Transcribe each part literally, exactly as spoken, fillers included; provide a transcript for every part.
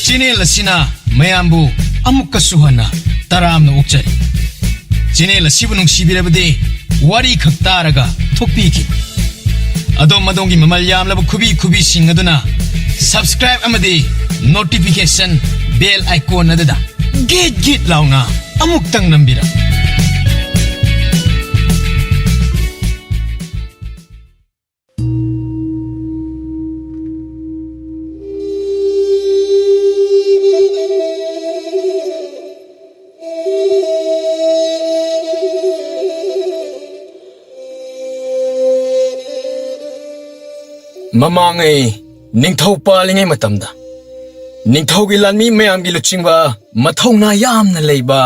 Channel ꯑꯁꯤꯅ ꯃꯌꯥꯝꯕꯨ ꯑꯃꯨꯛꯀꯁꯨ ꯍꯟꯅ ꯇꯔꯥꯝꯅ ꯑꯣꯛꯆꯔꯤ꯫ ꯆꯦꯅꯦꯜ ꯑꯁꯤꯕꯨ ꯅꯨꯡꯁꯤꯕꯤꯔꯕꯗꯤ ꯋꯥꯔꯤ ꯈꯛ ꯇꯥꯔꯒ ꯊꯣꯛꯄꯤꯈꯤꯕ꯫ ꯑꯗꯣꯝ ꯑꯗꯣꯝꯒꯤ ꯃꯃꯜ ꯌꯥꯝꯂꯕ ꯈꯨꯕꯤ ꯈꯨꯕꯤꯁꯤꯡ ꯑꯗꯨꯅ subscribe ꯑꯃꯗꯤ notification bell icon ꯑꯗꯨꯗ ꯒꯤꯠ ꯒꯤꯠ ꯂꯥꯎꯅ ꯑꯃꯨꯛꯇꯪ ꯅꯝꯕꯤꯔꯝꯃꯨ꯫ ꯃꯃꯥꯡꯉꯩ ꯅꯤꯡꯊꯧ ꯄꯥꯜꯂꯤꯉꯩ ꯃꯇꯝꯗ ꯅꯤꯡꯊꯧꯒꯤ ꯂꯥꯟꯃꯤ ꯃꯌꯥꯝꯒꯤ ꯂꯨꯆꯤꯡꯕ, ꯃꯊꯧꯅꯥ ꯌꯥꯝꯅ ꯂꯩꯕ,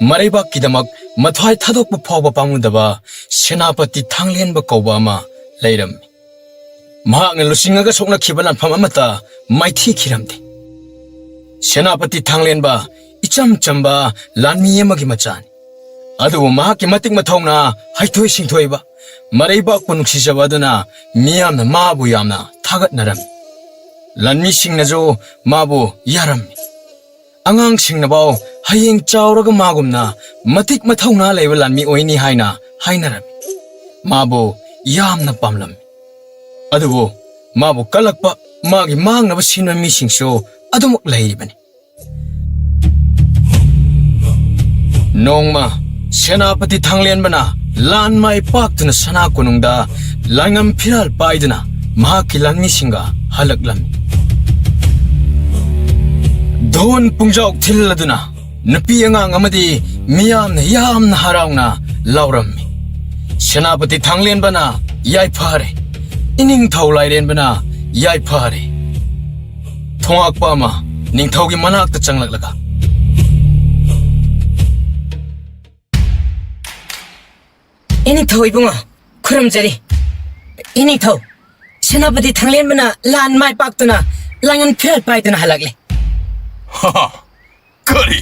ꯃꯔꯩꯕꯥꯛꯀꯤꯗꯃꯛ ꯃꯊ꯭ꯋꯥꯏ ꯊꯥꯗꯣꯛꯄ ꯐꯥꯎꯕ ꯄꯥꯝꯃꯨꯗꯕ ꯁꯦꯅꯥꯄꯇꯤ ꯊꯥꯡꯂꯦꯟꯕ ꯀꯧꯕ ꯑꯃ ꯂꯩꯔꯝꯃꯤ꯫ ꯃꯍꯥꯛꯅ ꯂꯨꯆꯤꯡꯉꯒ ꯁꯣꯛꯅꯈꯤꯕ ꯂꯥꯟꯐꯝ ꯑꯃꯠꯇ ꯃꯥꯏꯊꯤꯈꯤꯔꯝꯗꯦ꯫ ꯁꯦꯅꯥꯄꯇꯤ ꯊꯥꯡꯂꯦꯟꯕ ꯏꯆꯝ ꯆꯝꯕ ꯂꯥꯟꯃꯤ ꯑꯃꯒꯤ ꯃꯆꯥꯅꯤ꯫ ꯑꯗꯨꯕꯨ ꯃꯍꯥꯛꯀꯤ ꯃꯇꯤꯛ ꯃꯊꯧꯅꯥ, ꯍꯩꯊꯣꯏ ꯁꯤꯡꯊꯣꯏꯕ, ꯃꯔꯩꯕꯥꯛꯄꯨ ꯅꯨꯡꯁꯤꯖꯕ ꯑꯗꯨꯅ ꯃꯤꯌꯥꯝꯅ ꯃꯥꯕꯨ ꯌꯥꯝꯅ ꯊꯥꯒꯠꯅꯔꯝꯃꯤ꯫ ꯂꯥꯟꯃꯤꯁꯤꯡꯅꯁꯨ ꯃꯥꯕꯨ ꯌꯥꯔꯝꯃꯤ꯫ ꯑꯉꯥꯡꯁꯤꯡꯅꯐꯥꯎ ꯍꯌꯦꯡ ꯆꯥꯎꯔꯒ ꯃꯥꯒꯨꯝꯅ ꯃꯇꯤꯛ ꯃꯊꯧꯅꯥ ꯂꯩꯕ ꯂꯥꯟꯃꯤ ꯑꯣꯏꯅꯤ ꯍꯥꯏꯅ ꯍꯥꯏꯅꯔꯝꯃꯤ꯫ ꯃꯥꯕꯨ ꯌꯥꯝꯅ ꯄꯥꯝꯂꯝꯃꯤ꯫ ꯑꯗꯨꯕꯨ ꯃꯥꯕꯨ ꯀꯜꯂꯛꯄ, ꯃꯥꯒꯤ ꯃꯥꯡꯅꯕ ꯁꯤꯟꯕ ꯃꯤꯁꯤꯡꯁꯨ ꯑꯗꯨꯃꯛ ꯂꯩꯔꯤꯕꯅꯤ꯫ ꯅꯣꯡꯃ ꯁꯦꯅꯥꯄꯇꯤ ꯊꯥꯡꯂꯦꯟꯕꯅ ꯂꯥꯟ ꯃꯥꯏ ꯄꯥꯛꯇꯨꯅ ꯁꯅꯥ ꯀꯣꯅꯨꯡꯗ ꯂꯥꯏꯉꯝ ꯐꯤꯔꯥꯜ ꯄꯥꯏꯗꯨꯅ ꯃꯍꯥꯛꯀꯤ ꯂꯥꯟꯃꯤꯁꯤꯡꯒ ꯍꯜꯂꯛꯂꯝꯃꯤ꯫ ꯙꯣꯟ ꯄꯨꯡꯖꯥꯎ ꯊꯤꯜꯂꯗꯨꯅ ꯅꯨꯄꯤ ꯑꯉꯥꯡ ꯑꯃꯗꯤ ꯃꯤꯌꯥꯝꯅ ꯌꯥꯝꯅ ꯍꯔꯥꯎꯅ ꯂꯥꯎꯔꯝꯃꯤ꯫ ꯁꯦꯅꯥꯄꯇꯤ ꯊꯥꯡꯂꯦꯟꯕꯅ ꯌꯥꯏꯐꯔꯦ, ꯏꯅꯤꯡꯊꯧ ꯂꯥꯏꯔꯦꯟꯕꯅ ꯌꯥꯏꯐꯔꯦ꯫ ꯊꯣꯉꯥꯛꯄ ꯑꯃ ꯅꯤꯡꯊꯧꯒꯤ ꯃꯅꯥꯛꯇ ꯆꯪꯂꯛꯂꯒ, "ꯏꯅꯤꯡꯊꯧ ꯏꯕꯨꯡꯉꯣ, ꯈꯨꯔꯨꯝꯖꯔꯤ꯫ ꯏꯅꯤꯡꯊꯧ, ꯁꯦꯅꯥꯄꯇꯤ ꯊꯥꯡꯂꯦꯟꯕꯅ ꯂꯥꯟ ꯃꯥꯏ ꯄꯥꯛꯇꯨꯅ ꯂꯥꯏꯉꯝ ꯐꯤꯔꯥꯜ ꯄꯥꯏꯗꯨꯅ ꯍꯜꯂꯛꯂꯦ꯫" ꯍꯥ, ꯀꯔꯤ?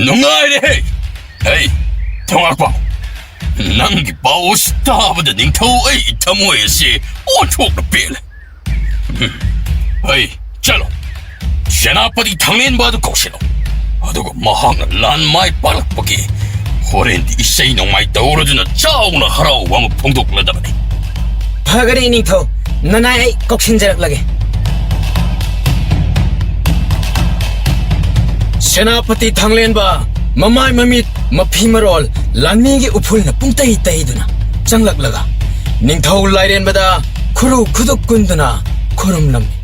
ꯅꯨꯡꯉꯥꯏꯔꯦꯍꯦ! ꯍꯩ, ꯊꯣꯉꯥꯛꯄ, ꯅꯪꯒꯤ ꯄꯥꯎ ꯑꯁꯤ ꯇꯥꯕꯗ ꯅꯤꯡꯊꯧ ꯑꯩ ꯊꯃꯣꯏ ꯑꯁꯤ ꯑꯣꯟꯊꯣꯛꯅ ꯄꯦꯜꯂꯦ꯫ ꯎꯝ, ꯑꯩ, ꯆꯠꯂꯣ꯫ ꯁꯦꯅꯥꯄꯇꯤ ꯊꯥꯡꯂꯦꯟꯕ ꯑꯗꯨ ꯀꯧꯁꯤꯜꯂꯣ꯫ ꯑꯗꯨꯒ ꯃꯍꯥꯛꯅ ꯂꯥꯟ ꯃꯥꯏ ꯄꯥꯛꯂꯛꯄꯒꯤ ꯍꯣꯔꯦꯟꯗꯤ ꯏꯁꯩ ꯅꯣꯡꯃꯥꯏ ꯇꯧꯔꯗꯨꯅ ꯆꯥꯎꯅ ꯍꯔꯥꯎꯕ ꯑꯃ ꯐꯣꯡꯗꯣꯛꯂꯗꯕꯅꯤ꯫ ꯐꯒꯅꯤ ꯏꯅꯤꯡꯊꯧ, ꯅꯅꯥꯏ ꯑꯩ ꯀꯧꯁꯤꯟꯖꯔꯛꯂꯒꯦ꯫ ꯁꯦꯅꯥꯄꯇꯤ ꯊꯥꯡꯂꯦꯟꯕ ꯃꯃꯥꯏ ꯃꯃꯤꯠ ꯃꯐꯤ ꯃꯔꯣꯜ ꯂꯥꯟꯃꯤꯒꯤ ꯎꯐꯨꯜꯅ ꯄꯨꯡꯇꯩ ꯇꯩꯗꯨꯅ ꯆꯪꯂꯛꯂꯒ ꯅꯤꯡꯊꯧ ꯂꯥꯏꯔꯦꯟꯕꯗ ꯈꯨꯔꯨ ꯈꯨꯗꯨꯛ ꯀꯨꯟꯗꯨꯅ ꯈꯨꯔꯨꯝꯂꯝꯃꯤ꯫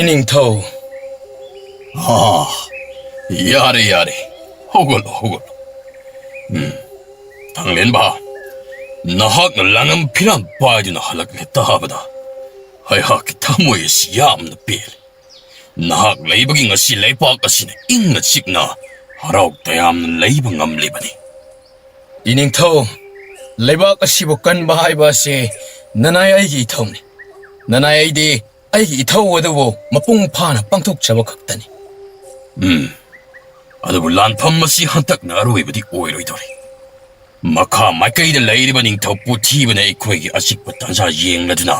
ꯏꯅꯤꯡꯊꯧ꯫ ꯑꯥ, ꯌꯥꯔꯦ, ꯌꯥꯔꯦ꯫ ꯍꯧꯒꯠꯂꯣ, ꯍꯧꯒꯠꯂꯣ꯫ ꯎꯝ, ꯊꯥꯡꯂꯦꯟꯕ, ꯅꯍꯥꯛꯅ ꯂꯥꯡꯉꯝ ꯐꯤꯔꯥꯟ ꯄꯥꯏꯗꯨꯅ ꯍꯜꯂꯛꯂꯦ ꯇꯥꯕꯗ ꯑꯩꯍꯥꯛꯀꯤ ꯊꯃꯣꯏ ꯑꯁꯤ ꯌꯥꯝꯅ ꯄꯦꯜꯂꯦ꯫ ꯅꯍꯥꯛ ꯂꯩꯕꯒꯤ ꯉꯁꯤ ꯂꯩꯄꯥꯛ ꯑꯁꯤꯅ ꯏꯪꯅ ꯆꯤꯛꯅ ꯍꯔꯥꯎ ꯇꯌꯥꯝꯅ ꯂꯩꯕ ꯉꯝꯂꯤꯕꯅꯤ꯫ ꯏꯅꯤꯡꯊꯧ, ꯂꯩꯕꯥꯛ ꯑꯁꯤꯕꯨ ꯀꯟꯕ ꯍꯥꯏꯕ ꯑꯁꯤ ꯅꯅꯥꯏ ꯑꯩꯒꯤ ꯏꯊꯧꯅꯤ꯫ ꯅꯅꯥꯏ ꯑꯩꯗꯤ ꯑꯩꯒꯤ ꯏꯊꯧ ꯑꯗꯨꯕꯨ ꯃꯄꯨꯡ ꯐꯥꯅ ꯄꯥꯡꯊꯣꯛꯆꯕ ꯈꯛꯇꯅꯤ꯫ ꯎꯝ, ꯑꯗꯨꯕꯨ ꯂꯥꯟꯐꯝ ꯑꯁꯤ ꯍꯟꯗꯛꯅ ꯑꯔꯣꯏꯕꯗꯤ ꯑꯣꯏꯔꯣꯏꯗꯧꯔꯤ꯫ ꯃꯈꯥ ꯃꯥꯏꯀꯩꯗ ꯂꯩꯔꯤꯕ ꯅꯤꯡꯊꯧ ꯄꯨꯊꯤꯕꯅ ꯑꯩꯈꯣꯏꯒꯤ ꯑꯆꯤꯛꯄ ꯇꯥꯟꯖꯥ ꯌꯦꯡꯂꯗꯨꯅ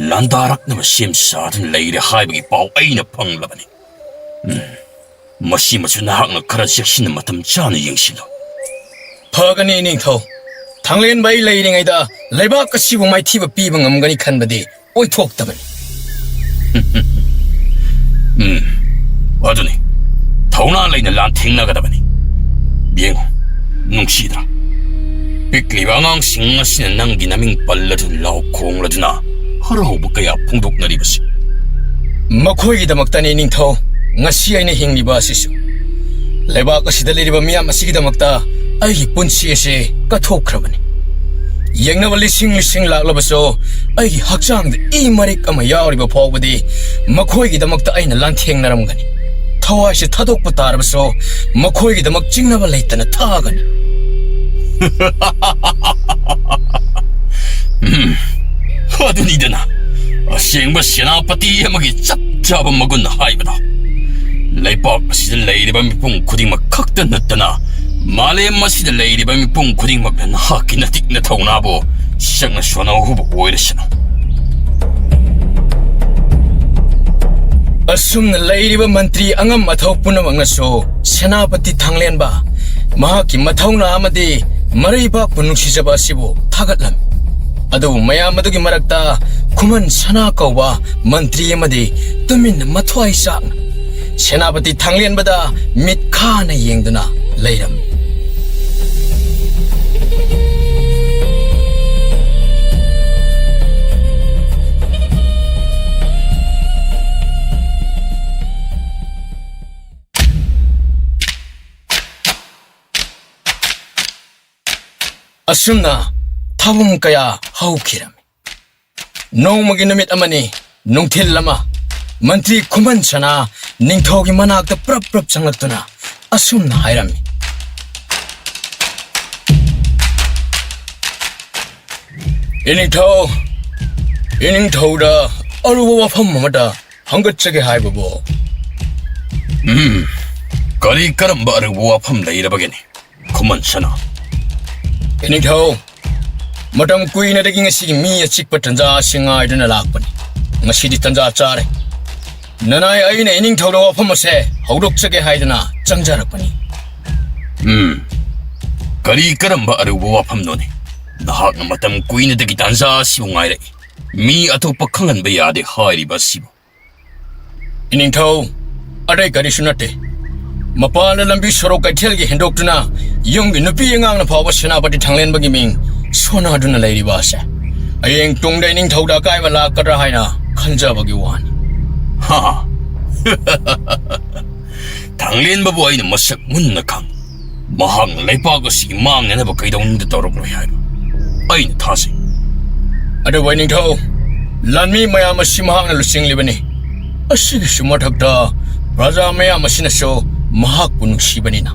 ꯂꯥꯟꯗꯥꯔꯛꯅꯕ ꯁꯦꯝ ꯁꯥꯗꯨꯅ ꯂꯩꯔꯦ ꯍꯥꯏꯕꯒꯤ ꯄꯥꯎ ꯑꯩꯅ ꯐꯪꯂꯕꯅꯤ꯫ ꯎꯝ, ꯃꯁꯤꯃꯁꯨ ꯅꯍꯥꯛꯅ ꯈꯔ ꯆꯦꯛꯁꯤꯟꯅ ꯃꯇꯝ ꯆꯥꯅ ꯌꯦꯡꯁꯤꯜꯂꯨ꯫ ꯐꯒꯅꯤ ꯏꯅꯤꯡꯊꯧ꯫ ꯊꯥꯡꯂꯦꯟꯕ ꯑꯩ ꯂꯩꯔꯤꯉꯩꯗ ꯂꯩꯕꯥꯛ ꯑꯁꯤꯕꯨ ꯃꯥꯏꯊꯤꯕ ꯄꯤꯕ ꯉꯝꯒꯅꯤ ꯈꯟꯕꯗꯤ ꯑꯣꯏꯊꯣꯛꯇꯕꯅꯤ꯫ ꯎꯝ, ꯑꯗꯨꯅꯤ꯫ ꯊꯧꯅꯥ ꯂꯩꯅ ꯂꯥꯟꯊꯦꯡꯅꯒꯗꯕꯅꯤ꯫ ꯌꯦꯡꯉꯨ, ꯅꯨꯡꯁꯤꯗ꯭ꯔꯥ? ꯄꯤꯛꯂꯤꯕ ꯑꯉꯥꯡꯁꯤꯡ ꯑꯁꯤꯅ ꯅꯪꯒꯤ ꯅꯃꯤꯡ ꯄꯜꯂꯗꯨꯅ ꯂꯥꯎ ꯈꯣꯡꯂꯗꯨꯅ ꯍꯔꯥꯎꯕ ꯀꯌꯥ ꯐꯣꯡꯗꯣꯛꯅꯔꯤꯕꯁꯤ꯫ ꯃꯈꯣꯏꯒꯤꯗꯃꯛꯇꯅꯤ ꯅꯤꯡꯊꯧ ꯉꯁꯤ ꯑꯩꯅ ꯍꯤꯡꯂꯤꯕ ꯑꯁꯤꯁꯨ꯫ ꯂꯩꯕꯥꯛ ꯑꯁꯤꯗ ꯂꯩꯔꯤꯕ ꯃꯤꯌꯥꯝ ꯑꯁꯤꯒꯤꯗꯃꯛꯇ ꯑꯩꯒꯤ ꯄꯨꯟꯁꯤ ꯑꯁꯤ ꯀꯠꯊꯣꯛꯈ꯭ꯔꯕꯅꯤ꯫ ꯌꯦꯡꯅꯕ ꯂꯤꯁꯤꯡ ꯂꯤꯁꯤꯡ ꯂꯥꯛꯂꯕꯁꯨ ꯑꯩꯒꯤ ꯍꯛꯆꯥꯡꯗ ꯏ ꯃꯔꯤꯛ ꯑꯃ ꯌꯥꯎꯔꯤꯕ ꯐꯥꯎꯕꯗꯤ ꯃꯈꯣꯏꯒꯤꯗꯃꯛꯇ ꯑꯩꯅ ꯂꯥꯟꯊꯦꯡꯅꯔꯝꯒꯅꯤ꯫ ꯊꯋꯥꯏꯁꯦ ꯊꯥꯗꯣꯛꯄ ꯇꯥꯔꯕꯁꯨ ꯃꯈꯣꯏꯒꯤꯗꯃꯛ ꯆꯤꯡꯅꯕ ꯂꯩꯇꯅ ꯊꯥꯒꯅꯤ꯫ ꯎꯝ, ꯑꯗꯨꯅꯤꯗꯅ ꯑꯁꯦꯡꯕ ꯁꯦꯅꯥꯄꯇꯤ ꯑꯃꯒꯤ ꯆꯞ ꯆꯥꯕ ꯃꯒꯨꯟ ꯍꯥꯏꯕꯗꯣ꯫ ꯂꯩꯕꯥꯛ ꯑꯁꯤꯗ ꯂꯩꯔꯤꯕ ꯃꯤꯄꯨꯝ ꯈꯨꯗꯤꯡꯃꯛ ꯈꯛꯇ ꯅꯠꯇꯅ ꯃꯥꯂꯦꯝ ꯑꯁꯤꯗ ꯂꯩꯔꯤꯕ ꯃꯤꯄꯨꯝ ꯈꯨꯗꯤꯡꯃꯛꯅ ꯅꯍꯥꯛꯀꯤ ꯅꯇꯤꯛ ꯅꯊꯧꯅꯥꯕꯨ ꯁꯛꯅ ꯁꯣꯟꯅꯍꯧꯕ ꯑꯣꯏꯔꯁꯅꯨ꯫ ꯑꯁꯨꯝꯅ ꯂꯩꯔꯤꯕ ꯃꯟꯇ꯭ꯔꯤ ꯑꯉꯝ ꯑꯊꯧ ꯄꯨꯝꯅꯃꯛꯅꯁꯨ ꯁꯦꯅꯥꯄꯇꯤ ꯊꯥꯡꯂꯦꯟꯕ ꯃꯍꯥꯛꯀꯤ ꯃꯊꯧꯅꯥ ꯑꯃꯗꯤ ꯃꯔꯩꯕꯥꯛꯄꯨ ꯅꯨꯡꯁꯤꯖꯕ ꯑꯁꯤꯕꯨ ꯊꯥꯒꯠꯂꯝꯃꯤ꯫ ꯑꯗꯨꯕꯨ ꯃꯌꯥꯝ ꯑꯗꯨꯒꯤ ꯃꯔꯛꯇ ꯈꯨꯃꯟ ꯁꯅꯥ ꯀꯧꯕ ꯃꯟꯇ꯭ꯔꯤ ꯑꯃꯗꯤ ꯇꯨꯃꯤꯟꯅ ꯃꯊ꯭ꯋꯥꯏ ꯆꯥꯛꯅ ꯁꯦꯅꯥꯄꯇꯤ ꯊꯥꯡꯂꯦꯟꯕꯗ ꯃꯤꯠ ꯈꯥꯅ ꯌꯦꯡꯗꯨꯅ ꯂꯩꯔꯝꯃꯤ꯫ ꯑꯁꯨꯝꯅ ꯊꯧꯔꯝ ꯀꯌꯥ ꯍꯧꯈꯤꯔꯝꯃꯤ꯫ ꯅꯣꯡꯃꯒꯤ ꯅꯨꯃꯤꯠ ꯑꯃꯅꯤ, ꯅꯨꯡꯊꯤꯜ ꯑꯃ, ꯃꯟꯇ꯭ꯔꯤ ꯈꯨꯃꯟ ꯁꯅꯥ ꯅꯤꯡꯊꯧꯒꯤ ꯃꯅꯥꯛꯇ ꯄ꯭ꯔꯞ ꯄ꯭ꯔꯞ ꯆꯪꯂꯛꯇꯨꯅ ꯑꯁꯨꯝꯅ ꯍꯥꯏꯔꯝꯃꯤ꯫ "ꯏꯅꯤꯡꯊꯧ, ꯏꯅꯤꯡꯊꯧꯗ ꯑꯔꯨꯕ ꯋꯥꯐꯝ ꯑꯃꯗ ꯍꯪꯒꯠꯆꯒꯦ ꯍꯥꯏꯕꯕꯨ?" "ꯎꯝ, ꯀꯔꯤ ꯀꯔꯝꯕ ꯑꯔꯨꯕ ꯋꯥꯐꯝ ꯂꯩꯔꯕꯒꯦꯅꯦ, ꯈꯨꯃꯟ ꯁꯅꯥ?" "ꯏꯅꯤꯡꯊꯧ, ꯃꯇꯝ ꯀꯨꯏꯅꯗꯒꯤ ꯉꯁꯤꯒꯤ ꯃꯤ ꯑꯆꯤꯛꯄ ꯇꯟꯖꯥ ꯑꯁꯤ ꯉꯥꯏꯗꯨꯅ ꯂꯥꯛꯄꯅꯤ꯫ ꯉꯁꯤꯗꯤ ꯇꯟꯖꯥ ꯆꯥꯔꯦ꯫ ꯅꯅꯥꯏ ꯑꯩꯅ ꯏꯅꯤꯡꯊꯧꯗ ꯋꯥꯐꯝ ꯑꯁꯦ ꯍꯧꯗꯣꯛꯆꯒꯦ ꯍꯥꯏꯗꯨꯅ ꯆꯪꯖꯔꯛꯄꯅꯤ꯫" "ꯎꯝ, ꯀꯔꯤ ꯀꯔꯝꯕ ꯑꯔꯨꯕ ꯋꯥꯐꯝꯅꯣꯅꯦ? ꯅꯍꯥꯛꯅ ꯃꯇꯝ ꯀꯨꯏꯅꯗꯒꯤ ꯇꯥꯟꯖꯥ ꯑꯁꯤꯕꯨ ꯉꯥꯏꯔꯛꯏ꯫ ꯃꯤ ꯑꯇꯣꯞꯄ ꯈꯪꯍꯟꯕ ꯌꯥꯗꯦ ꯍꯥꯏꯔꯤꯕ ꯑꯁꯤꯕꯨ?" "ꯏꯅꯤꯡꯊꯧ, ꯑꯇꯩ ꯀꯔꯤꯁꯨ ꯅꯠꯇꯦ꯫ ꯃꯄꯥꯟꯗ ꯂꯝꯕꯤ ꯁꯣꯔꯣꯛ ꯀꯩꯊꯦꯜꯒꯤ ꯍꯦꯟꯗꯣꯛꯇꯨꯅ ꯌꯨꯝꯒꯤ ꯅꯨꯄꯤ ꯑꯉꯥꯡꯅ ꯐꯥꯎꯕ ꯁꯦꯅꯥꯄꯇꯤ ꯊꯥꯡꯂꯦꯟꯕꯒꯤ ꯃꯤꯡ ꯁꯣꯟꯅꯗꯨꯅ ꯂꯩꯔꯤꯕ ꯑꯁꯦ ꯍꯌꯦꯡ ꯇꯨꯡꯗ ꯏꯅꯤꯡꯊꯧꯗ ꯑꯀꯥꯏꯕ ꯂꯥꯛꯀꯗ꯭ꯔꯥ ꯍꯥꯏꯅ ꯈꯟꯖꯕꯒꯤ ꯋꯥꯅꯤ꯫" "ꯍꯥ, ꯊꯥꯡꯂꯦꯟꯕꯕꯨ ꯑꯩꯅ ꯃꯁꯛ ꯃꯨꯟꯅ ꯈꯪ꯫ ꯃꯍꯥꯛꯅ ꯂꯩꯄꯥꯛ ꯑꯁꯤꯒꯤ ꯃꯥꯡꯅꯅꯕ ꯀꯩꯗꯧꯅꯨꯡꯗ ꯇꯧꯔꯛꯂꯣꯏ ꯍꯥꯏꯕ ꯑꯩꯅ ꯊꯥꯖꯩ꯫ ꯑꯗꯨꯕꯨ ꯏꯅꯤꯡꯊꯧ, ꯂꯥꯟꯃꯤ ꯃꯌꯥꯝ ꯑꯁꯤ ꯃꯍꯥꯛꯅ ꯂꯨꯆꯤꯡꯂꯤꯕꯅꯤ꯫ ꯑꯁꯤꯒꯤꯁꯨ ꯃꯊꯛꯇ ꯄ꯭ꯔꯖꯥ ꯃꯌꯥꯝ ꯑꯁꯤꯅꯁꯨ ꯃꯍꯥꯛꯄꯨ ꯅꯨꯡꯁꯤꯕꯅꯤꯅ,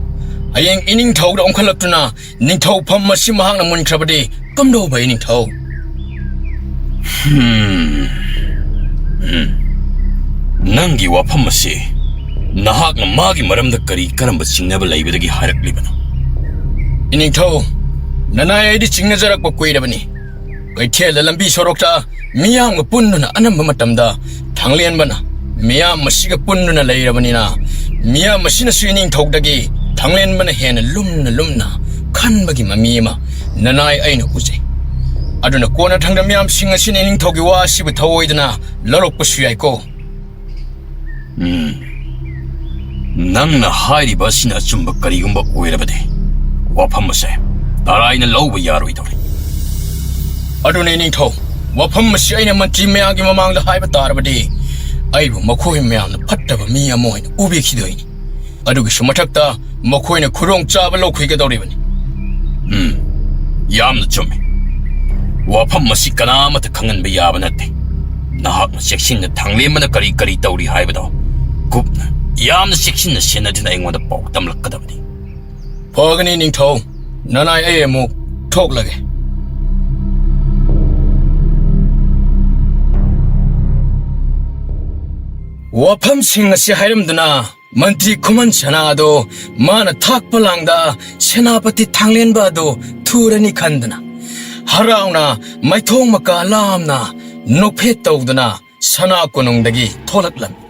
ꯍꯌꯦꯡ ꯏꯅꯤꯡꯊꯧꯗ ꯑꯣꯟꯈꯠꯂꯛꯇꯨꯅ ꯅꯤꯡꯊꯧꯐꯝ ꯑꯁꯤ ꯃꯍꯥꯛꯅ ꯃꯨꯟꯈ꯭ꯔꯕꯗꯤ ꯀꯝꯗꯧꯕ ꯏꯅꯤꯡꯊꯧ?" "ꯍꯝ, ꯎꯝ꯫ ꯅꯪꯒꯤ ꯋꯥꯐꯝ ꯑꯁꯤ ꯅꯍꯥꯛꯅ ꯃꯥꯒꯤ ꯃꯔꯝꯗ ꯀꯔꯤ ꯀꯔꯝꯕ ꯆꯤꯡꯅꯕ ꯂꯩꯕꯗꯒꯤ ꯍꯥꯏꯔꯛꯂꯤꯕꯅꯣ?" ꯏꯅꯤꯡꯊꯧ, ꯅꯅꯥꯏ ꯑꯩꯗꯤ ꯆꯤꯡꯅꯖꯔꯛꯄ ꯀꯨꯏꯔꯕꯅꯤ꯫ ꯀꯩꯊꯦꯜꯗ, ꯂꯝꯕꯤ ꯁꯣꯔꯣꯛꯇ ꯃꯤꯌꯥꯝꯒ ꯄꯨꯟꯗꯨꯅ ꯑꯅꯝꯕ ꯃꯇꯝꯗ ꯊꯥꯡꯂꯦꯟꯕꯅ ꯃꯤꯌꯥꯝ ꯃꯁꯤꯒ ꯄꯨꯟꯗꯨꯅ ꯂꯩꯔꯕꯅꯤꯅ, ꯃꯤꯌꯥꯝ ꯑꯁꯤꯅꯁꯨ ꯏꯅꯤꯡꯊꯧꯗꯒꯤ ꯊꯥꯡꯂꯦꯟꯕꯅ ꯍꯦꯟꯅ ꯂꯨꯝꯅ ꯂꯨꯝꯅ ꯈꯟꯕꯒꯤ ꯃꯃꯤ ꯑꯃ ꯅꯅꯥꯏ ꯑꯩꯅ ꯎꯖꯩ꯫ ꯑꯗꯨꯅ ꯀꯣꯟꯅꯊꯪꯗ ꯃꯤꯌꯥꯝꯁꯤꯡ ꯑꯁꯤꯅ ꯏꯅꯤꯡꯊꯧꯒꯤ ꯋꯥ ꯑꯁꯤꯕꯨ ꯊꯧꯑꯣꯏꯗꯅ ꯂꯧꯔꯛꯄꯁꯨ ꯌꯥꯏꯀꯣ꯫ ꯎꯝ꯫ ꯅꯪꯅ ꯍꯥꯏꯔꯤꯕ ꯑꯁꯤꯅ ꯑꯆꯨꯝꯕ ꯀꯔꯤꯒꯨꯝꯕ ꯑꯣꯏꯔꯕꯗꯤ, ꯋꯥꯐꯝ ꯑꯁꯦ ꯇꯔꯥꯏꯅ ꯂꯧꯕ ꯌꯥꯔꯣꯏꯗꯧꯔꯤ꯫ ꯑꯗꯨꯅ ꯏꯅꯤꯡꯊꯧ, ꯋꯥꯐꯝ ꯑꯁꯤ ꯑꯩꯅ ꯃꯟꯇ꯭ꯔꯤ ꯃꯌꯥꯝꯒꯤ ꯃꯃꯥꯡꯗ ꯍꯥꯏꯕ ꯇꯥꯔꯕꯗꯤ, ꯑꯩꯕꯨ ꯃꯈꯣꯏ ꯃꯌꯥꯝꯅ ꯐꯠꯇꯕ ꯃꯤ ꯑꯃ ꯑꯣꯏꯅ ꯎꯕꯤꯈꯤꯗꯣꯏꯅꯤ꯫ ꯑꯗꯨꯒꯤꯁꯨ ꯃꯊꯛꯇ ꯃꯈꯣꯏꯅ ꯈꯨꯗꯣꯡꯆꯥꯕ ꯂꯧꯈꯤꯒꯗꯧꯔꯤꯕꯅꯤ꯫ ꯎꯝ, ꯌꯥꯝꯅ ꯆꯨꯝꯃꯤ꯫ ꯋꯥꯐꯝ ꯑꯁꯤ ꯀꯅꯥꯃꯠꯇ ꯈꯪꯍꯟꯕ ꯌꯥꯕ ꯅꯠꯇꯦ꯫ ꯅꯍꯥꯛꯅ ꯆꯦꯛꯁꯤꯟꯅ ꯊꯥꯡꯂꯦꯟꯕꯅ ꯀꯔꯤ ꯀꯔꯤ ꯇꯧꯔꯤ ꯍꯥꯏꯕꯗꯣ ꯀꯨꯞꯅ, ꯌꯥꯝꯅ ꯆꯦꯛꯁꯤꯟꯅ ꯁꯦꯟꯅꯗꯨꯅ ꯑꯩꯉꯣꯟꯗ ꯄꯥꯎ ꯇꯝꯂꯛꯀꯗꯕꯅꯤ꯫ ꯐꯒꯅꯤ ꯅꯤꯡꯊꯧ, ꯅꯅꯥꯏ ꯑꯩ ꯑꯃꯨꯛ ꯊꯣꯛꯂꯒꯦ꯫ ꯋꯥꯐꯝꯁꯤꯡ ꯑꯁꯤ ꯍꯥꯏꯔꯝꯗꯨꯅ ꯃꯟꯇ꯭ꯔꯤ ꯈꯨꯃꯟ ꯁꯅꯥ ꯑꯗꯣ ꯃꯥꯅ ꯊꯥꯛꯄ ꯂꯥꯡꯗ ꯁꯦꯅꯥꯄꯇꯤ ꯊꯥꯡꯂꯦꯟꯕ ꯑꯗꯨ ꯊꯨꯔꯅꯤ ꯈꯟꯗꯨꯅ, ꯍꯔꯥꯎꯅ ꯃꯥꯏꯊꯣꯡ ꯃꯀꯥ ꯂꯥꯝꯅ ꯅꯣꯛꯐꯦꯠ ꯇꯧꯗꯨꯅ ꯁꯅꯥ ꯀꯣꯅꯨꯡꯗꯒꯤ ꯊꯣꯛꯂꯛꯂꯝꯃꯤ꯫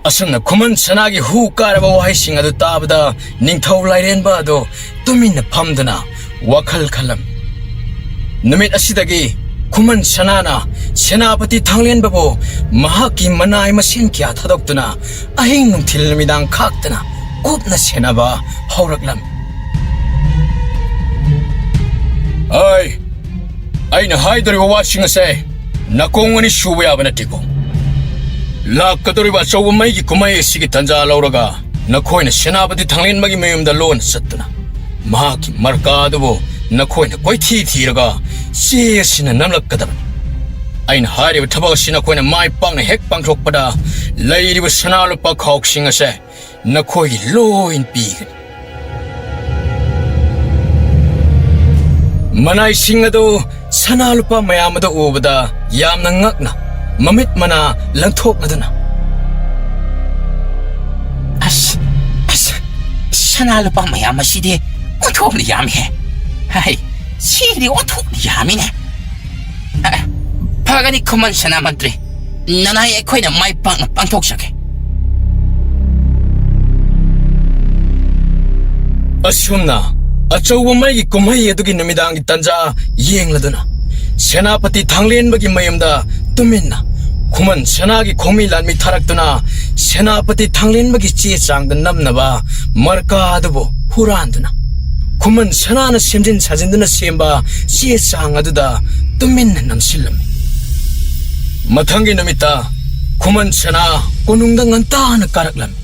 ꯑꯁꯨꯝꯅ ꯈꯨꯃꯟ ꯁꯅꯥꯒꯤ ꯍꯨ ꯀꯥꯔꯕ ꯋꯥꯍꯩꯁꯤꯡ ꯑꯗꯨ ꯇꯥꯕꯗ ꯅꯤꯡꯊꯧ ꯂꯥꯏꯔꯦꯟꯕ ꯑꯗꯨ ꯇꯨꯃꯤꯟꯅ ꯐꯝꯗꯨꯅ ꯋꯥꯈꯜ ꯈꯜꯂꯝꯃꯤ꯫ ꯅꯨꯃꯤꯠ ꯑꯁꯤꯗꯒꯤ ꯈꯨꯃꯟ ꯁꯅꯥꯅ ꯁꯦꯅꯥꯄꯇꯤ ꯊꯥꯡꯂꯦꯟꯕꯕꯨ ꯃꯍꯥꯛꯀꯤ ꯃꯅꯥꯏ ꯃꯁꯦꯟ ꯀꯌꯥ ꯊꯥꯗꯣꯛꯇꯨꯅ ꯑꯍꯤꯡ ꯅꯨꯡꯊꯤꯜ ꯅꯨꯃꯤꯗꯥꯡ ꯈꯥꯛꯇꯅ ꯀꯨꯞꯅ ꯁꯦꯟꯅꯕ ꯍꯧꯔꯛꯂꯝꯃꯤ꯫ ꯑꯩ, ꯑꯩꯅ ꯍꯥꯏꯗꯧꯔꯤꯕ ꯋꯥꯁꯤꯡ ꯑꯁꯦ ꯅꯥꯀꯣꯡ ꯑꯅꯤ ꯁꯨꯕ ꯌꯥꯕ ꯅꯠꯇꯦꯀꯣ꯫ ꯂꯥꯛꯀꯗꯧꯔꯤꯕ ꯑꯆꯧꯕ ꯃꯩꯒꯤ ꯀꯨꯝꯍꯩ ꯑꯁꯤꯒꯤ ꯇꯥꯟꯖꯥ ꯂꯧꯔꯒ ꯅꯈꯣꯏꯅ ꯁꯦꯅꯥꯄꯇꯤ ꯊꯥꯡꯂꯦꯟꯕꯒꯤ ꯃꯌꯨꯝꯗ ꯂꯣꯟꯅ ꯆꯠꯇꯨꯅ ꯃꯍꯥꯛꯀꯤ ꯃꯔꯀꯥ ꯑꯗꯨꯕꯨ ꯅꯈꯣꯏꯅ ꯀꯣꯏꯊꯤ ꯊꯤꯔꯒ ꯆꯦ ꯑꯁꯤꯅ ꯅꯝꯂꯛꯀꯗꯕꯅꯤ꯫ ꯑꯩꯅ ꯍꯥꯏꯔꯤꯕ ꯊꯕꯛ ꯑꯁꯤ ꯅꯈꯣꯏꯅ ꯃꯥꯏ ꯄꯥꯛꯅ ꯍꯦꯛ ꯄꯥꯡꯊꯣꯛꯄꯗ ꯂꯩꯔꯤꯕ ꯁꯅꯥ ꯂꯨꯄꯥ ꯈꯥꯎꯁꯤꯡ ꯑꯁꯦ ꯅꯈꯣꯏꯒꯤ ꯂꯣꯏꯅ ꯄꯤꯒꯅꯤ꯫ ꯃꯅꯥꯏꯁꯤꯡ ꯑꯗꯨ ꯁꯅꯥ ꯂꯨꯄꯥ ꯃꯌꯥꯝ ꯑꯗꯨ ꯎꯕꯗ ꯌꯥꯝꯅ ꯉꯛꯅ ꯃꯃꯤꯠ ꯃꯅꯥ ꯂꯪꯊꯣꯛꯂꯗꯨꯅ, "ꯑꯁ, ꯑꯁ, ꯁꯅꯥ ꯂꯨꯄꯥ ꯃꯌꯥꯝ ꯑꯁꯤꯗꯤ ꯑꯣꯟꯊꯣꯛꯅ ꯌꯥꯝꯃꯤꯍꯦ꯫ ꯍꯩ, ꯁꯤꯗꯤ ꯑꯣꯟꯊꯣꯛꯅ ꯌꯥꯝꯃꯤꯅꯦ꯫ ꯑ, ꯐꯒꯅꯤ, ꯈꯨꯃꯟ ꯁꯅꯥ ꯃꯟꯇ꯭ꯔꯤ꯫ ꯅꯅꯥꯏ ꯑꯩꯈꯣꯏꯅ ꯃꯥꯏ ꯄꯥꯛꯅ ꯄꯥꯡꯊꯣꯛꯆꯒꯦ꯫ ꯑꯁꯨꯝꯅ ꯑꯆꯧꯕ ꯃꯩꯒꯤ ꯀꯨꯝꯍꯩ ꯑꯗꯨꯒꯤ ꯅꯨꯃꯤꯗꯥꯡꯒꯤ ꯇꯥꯟꯖꯥ ꯌꯦꯡꯂꯗꯨꯅ, ꯁꯦꯅꯥꯄꯇꯤ ꯊꯥꯡꯂꯦꯟꯕꯒꯤ ꯃꯌꯨꯝꯗ ꯇꯨꯃꯤꯟꯅ ꯈꯨꯃꯟ ꯁꯅꯥꯒꯤ ꯈꯣꯡꯃꯤ ꯂꯥꯟꯃꯤ ꯊꯥꯔꯛꯇꯨꯅ, ꯁꯦꯅꯥꯄꯇꯤ ꯊꯥꯡꯂꯦꯟꯕꯒꯤ ꯆꯦ ꯆꯥꯡꯗ ꯅꯝꯅꯕ ꯃꯔꯀꯥ ꯑꯗꯨꯕꯨ ꯍꯨꯔꯥꯟꯗꯨꯅ, ꯈꯨꯃꯟ ꯁꯅꯥꯅ ꯁꯦꯝꯖꯤꯟ ꯁꯥꯖꯤꯟꯗꯨꯅ ꯁꯦꯝꯕ ꯆꯦ ꯆꯥꯡ ꯑꯗꯨꯗ ꯇꯨꯃꯤꯟꯅ ꯅꯝꯁꯤꯜꯂꯝꯃꯤ꯫ ꯃꯊꯪꯒꯤ ꯅꯨꯃꯤꯠꯇ ꯈꯨꯃꯟ ꯁꯅꯥ ꯀꯣꯅꯨꯡꯗ ꯉꯟꯇꯥꯅ ꯀꯥꯔꯛꯂꯝꯃꯤ꯫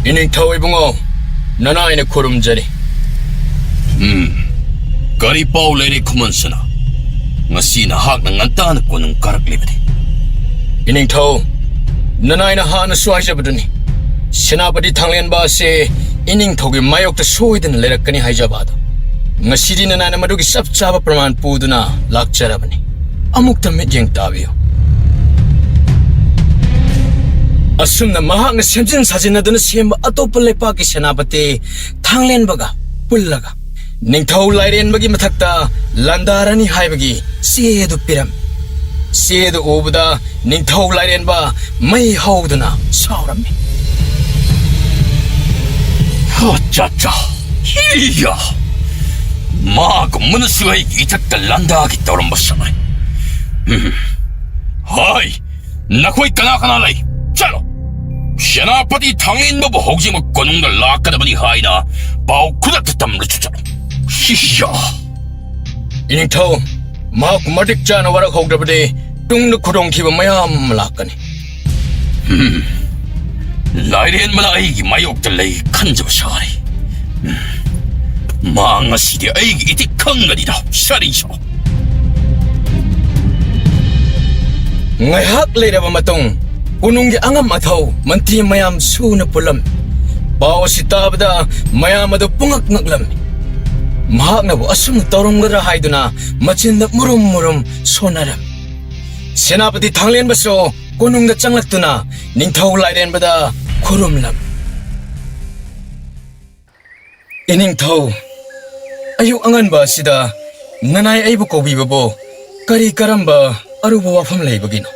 ꯏꯅꯤꯡꯊꯧ ꯏꯕꯨꯡꯉꯣ, ꯅꯅꯥꯏꯅ ꯈꯨꯔꯨꯝꯖꯔꯤ꯫ ꯎꯝ, ꯀꯔꯤ ꯄꯥꯎ ꯂꯩꯔꯦ ꯈꯨꯃꯟ ꯁꯅꯥ? ꯉꯁꯤ ꯅꯍꯥꯛꯅ ꯉꯟꯇꯥꯅ ꯀꯣꯅꯨꯡ ꯀꯥꯔꯛꯂꯤꯕꯗꯤ? ꯏꯅꯤꯡꯊꯧ, ꯅꯅꯥꯏꯅ ꯍꯥꯟꯅꯁꯨ ꯍꯥꯏꯖꯕꯗꯨꯅꯤ, ꯁꯦꯅꯥꯄꯇꯤ ꯊꯥꯡꯂꯦꯟꯕ ꯑꯁꯤ ꯏꯅꯤꯡꯊꯧꯒꯤ ꯃꯥꯌꯣꯛꯇ ꯁꯣꯏꯗꯅ ꯂꯩꯔꯛꯀꯅꯤ ꯍꯥꯏꯖꯕ ꯑꯗꯣ꯫ ꯉꯁꯤꯗꯤ ꯅꯅꯥꯏꯅ ꯃꯗꯨꯒꯤ ꯆꯞ ꯆꯥꯕ ꯄ꯭ꯔꯃꯥꯟ ꯄꯨꯗꯨꯅ ꯂꯥꯛꯆꯔꯕꯅꯤ꯫ ꯑꯃꯨꯛꯇ ꯃꯤꯠꯌꯦꯡ ꯇꯥꯕꯤꯌꯨ꯫ ꯑꯁꯨꯝꯅ ꯃꯍꯥꯛꯅ ꯁꯦꯝꯖꯤꯟ ꯁꯥꯖꯤꯟꯅꯗꯨꯅ ꯁꯦꯝꯕ ꯑꯇꯣꯞꯄ ꯂꯩꯄꯥꯛꯀꯤ ꯁꯦꯅꯥꯄꯇꯤ ꯊꯥꯡꯂꯦꯟꯕꯒ ꯄꯨꯜꯂꯒ ꯅꯤꯡꯊꯧ ꯂꯥꯏꯔꯦꯟꯕꯒꯤ ꯃꯊꯛꯇ ꯂꯥꯟꯗꯥꯔꯅꯤ ꯍꯥꯏꯕꯒꯤ ꯆꯦ ꯑꯗꯨ ꯄꯤꯔꯝꯃꯤ꯫ ꯆꯦ ꯑꯗꯨ ꯎꯕꯗ ꯅꯤꯡꯊꯧ ꯂꯥꯏꯔꯦꯟꯕ ꯃꯩ ꯍꯧꯗꯨꯅ ꯁꯥꯎꯔꯝꯃꯤ꯫ "ꯍ, ꯆꯥ, ꯆꯥ꯫ ꯍꯤꯌꯥ! ꯃꯥꯒꯨꯝꯕꯅꯁꯨ ꯑꯩꯒꯤ ꯏꯊꯛꯇ ꯂꯥꯟꯗꯥꯒꯦ ꯇꯧꯔꯝꯕ ꯁꯥꯏ꯫ ꯎꯝ꯫ ꯍꯣꯏ, ꯅꯈꯣꯏ ꯀꯅꯥ ꯀꯅꯥ ꯂꯩ? ꯆꯠꯂꯣ꯫ ꯁꯦꯅꯥꯄꯇꯤ ꯊꯥꯡꯂꯦꯟꯕꯕꯨ ꯍꯧꯖꯤꯛꯃꯛ ꯀꯣꯅꯨꯡꯗ ꯂꯥꯛꯀꯗꯕꯅꯤ ꯍꯥꯏꯅ ꯄꯥꯎ ꯈꯨꯗꯛꯇ ꯇꯝꯂꯁꯨ ꯆꯠꯂꯣ꯫ ꯁꯤꯌꯥ!" "ꯏꯅꯤꯡꯊꯧ, ꯃꯍꯥꯛꯄꯨ ꯃꯇꯤꯛ ꯆꯥꯅ ꯋꯥꯔꯛꯍꯧꯗ꯭ꯔꯕꯗꯤ ꯇꯨꯡꯗ ꯈꯨꯗꯣꯡꯊꯤꯕ ꯃꯌꯥꯝ ꯑꯃ ꯂꯥꯛꯀꯅꯤ꯫" ꯎꯝ꯫ ꯂꯥꯏꯔꯦꯟꯕꯅ ꯑꯩꯒꯤ ꯃꯥꯌꯣꯛꯇ ꯂꯩ ꯈꯟꯖꯕ ꯁꯥꯔꯤ꯫ ꯎꯝ꯫ ꯃꯥ ꯉꯁꯤꯗꯤ ꯑꯩꯒꯤ ꯏꯊꯤꯛ ꯈꯪꯒꯅꯤꯗ, ꯁꯥꯔꯤ ꯁꯥ꯫ ꯉꯥꯏꯍꯥꯛ ꯂꯩꯔꯕ ꯃꯇꯨꯡ, ꯀꯣꯅꯨꯡꯒꯤ ꯑꯉꯝ ꯑꯊꯧ ꯃꯟꯇ꯭ꯔꯤ ꯃꯌꯥꯝ ꯁꯨꯅ ꯄꯨꯜꯂꯝꯃꯤ꯫ ꯄꯥꯎ ꯑꯁꯤ ꯇꯥꯕꯗ ꯃꯌꯥꯝ ꯑꯗꯨ ꯄꯨꯡꯉꯛ ꯉꯛꯂꯝꯃꯤ꯫ ꯃꯍꯥꯛꯅꯕꯨ ꯑꯁꯨꯝꯅ ꯇꯧꯔꯝꯒꯗ꯭ꯔꯥ ꯍꯥꯏꯗꯨꯅ ꯃꯆꯤꯟꯗ ꯃꯨꯔꯨꯝ ꯃꯨꯔꯨꯝ ꯁꯣꯟꯅꯔꯝꯃꯤ꯫ ꯁꯦꯅꯥꯄꯇꯤ ꯊꯥꯡꯂꯦꯟꯕꯁꯨ ꯀꯣꯅꯨꯡꯗ ꯆꯪꯂꯛꯇꯨꯅ ꯅꯤꯡꯊꯧ ꯂꯥꯏꯔꯦꯟꯕꯗ ꯈꯨꯔꯨꯝꯂꯝꯃꯤ꯫ ꯏꯅꯤꯡꯊꯧ, ꯑꯌꯨꯛ ꯑꯉꯟꯕ ꯑꯁꯤꯗ ꯅꯅꯥꯏ ꯑꯩꯕꯨ ꯀꯧꯕꯤꯕꯕꯨ ꯀꯔꯤ ꯀꯔꯝꯕ ꯑꯔꯨꯕ ꯋꯥꯐꯝ ꯂꯩꯕꯒꯤꯅꯣ?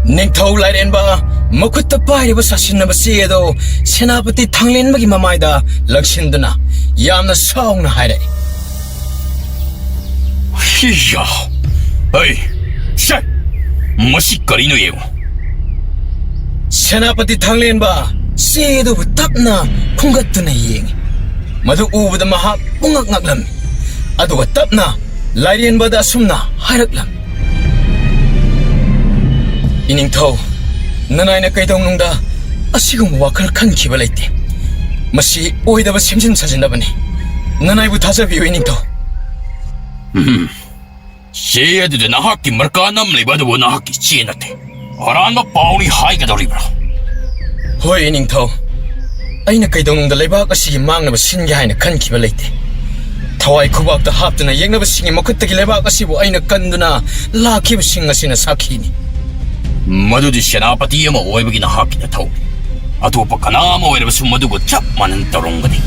ꯅꯤꯡꯊꯧ ꯂꯥꯏꯔꯦꯟꯕ ꯃꯈꯨꯠꯇ ꯄꯥꯏꯔꯤꯕ ꯁꯥꯁꯤꯟꯅꯕ ꯆꯦ ꯑꯗꯨ ꯁꯦꯅꯥꯄꯇꯤ ꯊꯥꯡꯂꯦꯟꯕꯒꯤ ꯃꯃꯥꯏꯗ ꯂꯪꯁꯤꯟꯗꯨꯅ ꯌꯥꯝꯅ ꯁꯥꯎꯅ ꯍꯥꯏꯔꯛꯏ꯫ ꯍꯤꯌꯥ! ꯍꯩ! ꯁꯦ! ꯃꯁꯤ ꯀꯔꯤꯅꯣ ꯌꯦꯡꯉꯨ꯫ ꯁꯦꯅꯥꯄꯇꯤ ꯊꯥꯡꯂꯦꯟꯕ ꯆꯦ ꯑꯗꯨꯕꯨ ꯇꯞꯅ ꯈꯨꯝꯒꯠꯇꯨꯅ ꯌꯦꯡꯉꯤ꯫ ꯃꯗꯨ ꯎꯕꯗ ꯃꯍꯥꯛ ꯄꯨꯡꯉꯛ ꯉꯛꯂꯝꯃꯤ꯫ ꯑꯗꯨꯒ ꯇꯞꯅ ꯂꯥꯏꯔꯦꯟꯕꯗ ꯑꯁꯨꯝꯅ ꯍꯥꯏꯔꯛꯂꯝꯃꯤ꯫ ꯏꯅꯤꯡꯊꯧ, ꯅꯅꯥꯏꯅ ꯀꯩꯗꯧꯅꯨꯡꯗ ꯑꯁꯤꯒꯨꯝꯕ ꯋꯥꯈꯜ ꯈꯟꯈꯤꯕ ꯂꯩꯇꯦ꯫ ꯃꯁꯤ ꯑꯣꯏꯗꯕ ꯁꯦꯝꯖꯤꯟ ꯁꯥꯖꯤꯟꯅꯕꯅꯤ꯫ ꯅꯅꯥꯏꯕꯨ ꯊꯥꯖꯕꯤꯌꯨ, ꯏꯅꯤꯡꯊꯧ꯫ ꯎꯝ꯫ ꯆꯦ ꯑꯗꯨꯗ ꯅꯍꯥꯛꯀꯤ ꯃꯔꯀꯥ ꯅꯝꯂꯤꯕ ꯑꯗꯨꯕꯨ ꯅꯍꯥꯛꯀꯤ ꯆꯦ ꯅꯠꯇꯦ꯫ ꯑꯔꯥꯟꯕ ꯄꯥꯎꯅꯤ ꯍꯥꯏꯒꯗꯧꯔꯤꯕ꯭ꯔꯥ? ꯍꯣꯏ, ꯏꯅꯤꯡꯊꯧ꯫ ꯑꯩꯅ ꯀꯩꯗꯧꯅꯨꯡꯗ ꯂꯩꯕꯥꯛ ꯑꯁꯤꯒꯤ ꯃꯥꯡꯅꯕ ꯁꯤꯟꯒꯦ ꯍꯥꯏꯅ ꯈꯟꯈꯤꯕ ꯂꯩꯇꯦ꯫ ꯊꯋꯥꯏ ꯈꯨꯕꯥꯛꯇ ꯍꯥꯞꯇꯨꯅ ꯌꯦꯛꯅꯕꯁꯤꯡꯒꯤ ꯃꯈꯨꯠꯇꯒꯤ ꯂꯩꯕꯥꯛ ꯑꯁꯤꯕꯨ ꯑꯩꯅ ꯀꯟꯗꯨꯅ ꯂꯥꯛꯈꯤꯕꯁꯤꯡ ꯑꯁꯤꯅ ꯁꯥꯈꯤꯅꯤ꯫ ꯃꯗꯨꯗꯤ ꯁꯦꯅꯥꯄꯇꯤ ꯑꯃ ꯑꯣꯏꯕꯒꯤ ꯅꯍꯥꯛꯀꯤ ꯅꯊꯧꯅꯤ꯫ ꯑꯇꯣꯞꯄ ꯀꯅꯥ ꯑꯃ ꯑꯣꯏꯔꯕꯁꯨ ꯃꯗꯨꯒ ꯆꯞ ꯃꯥꯟꯅꯅ ꯇꯧꯔꯝꯒꯅꯤ꯫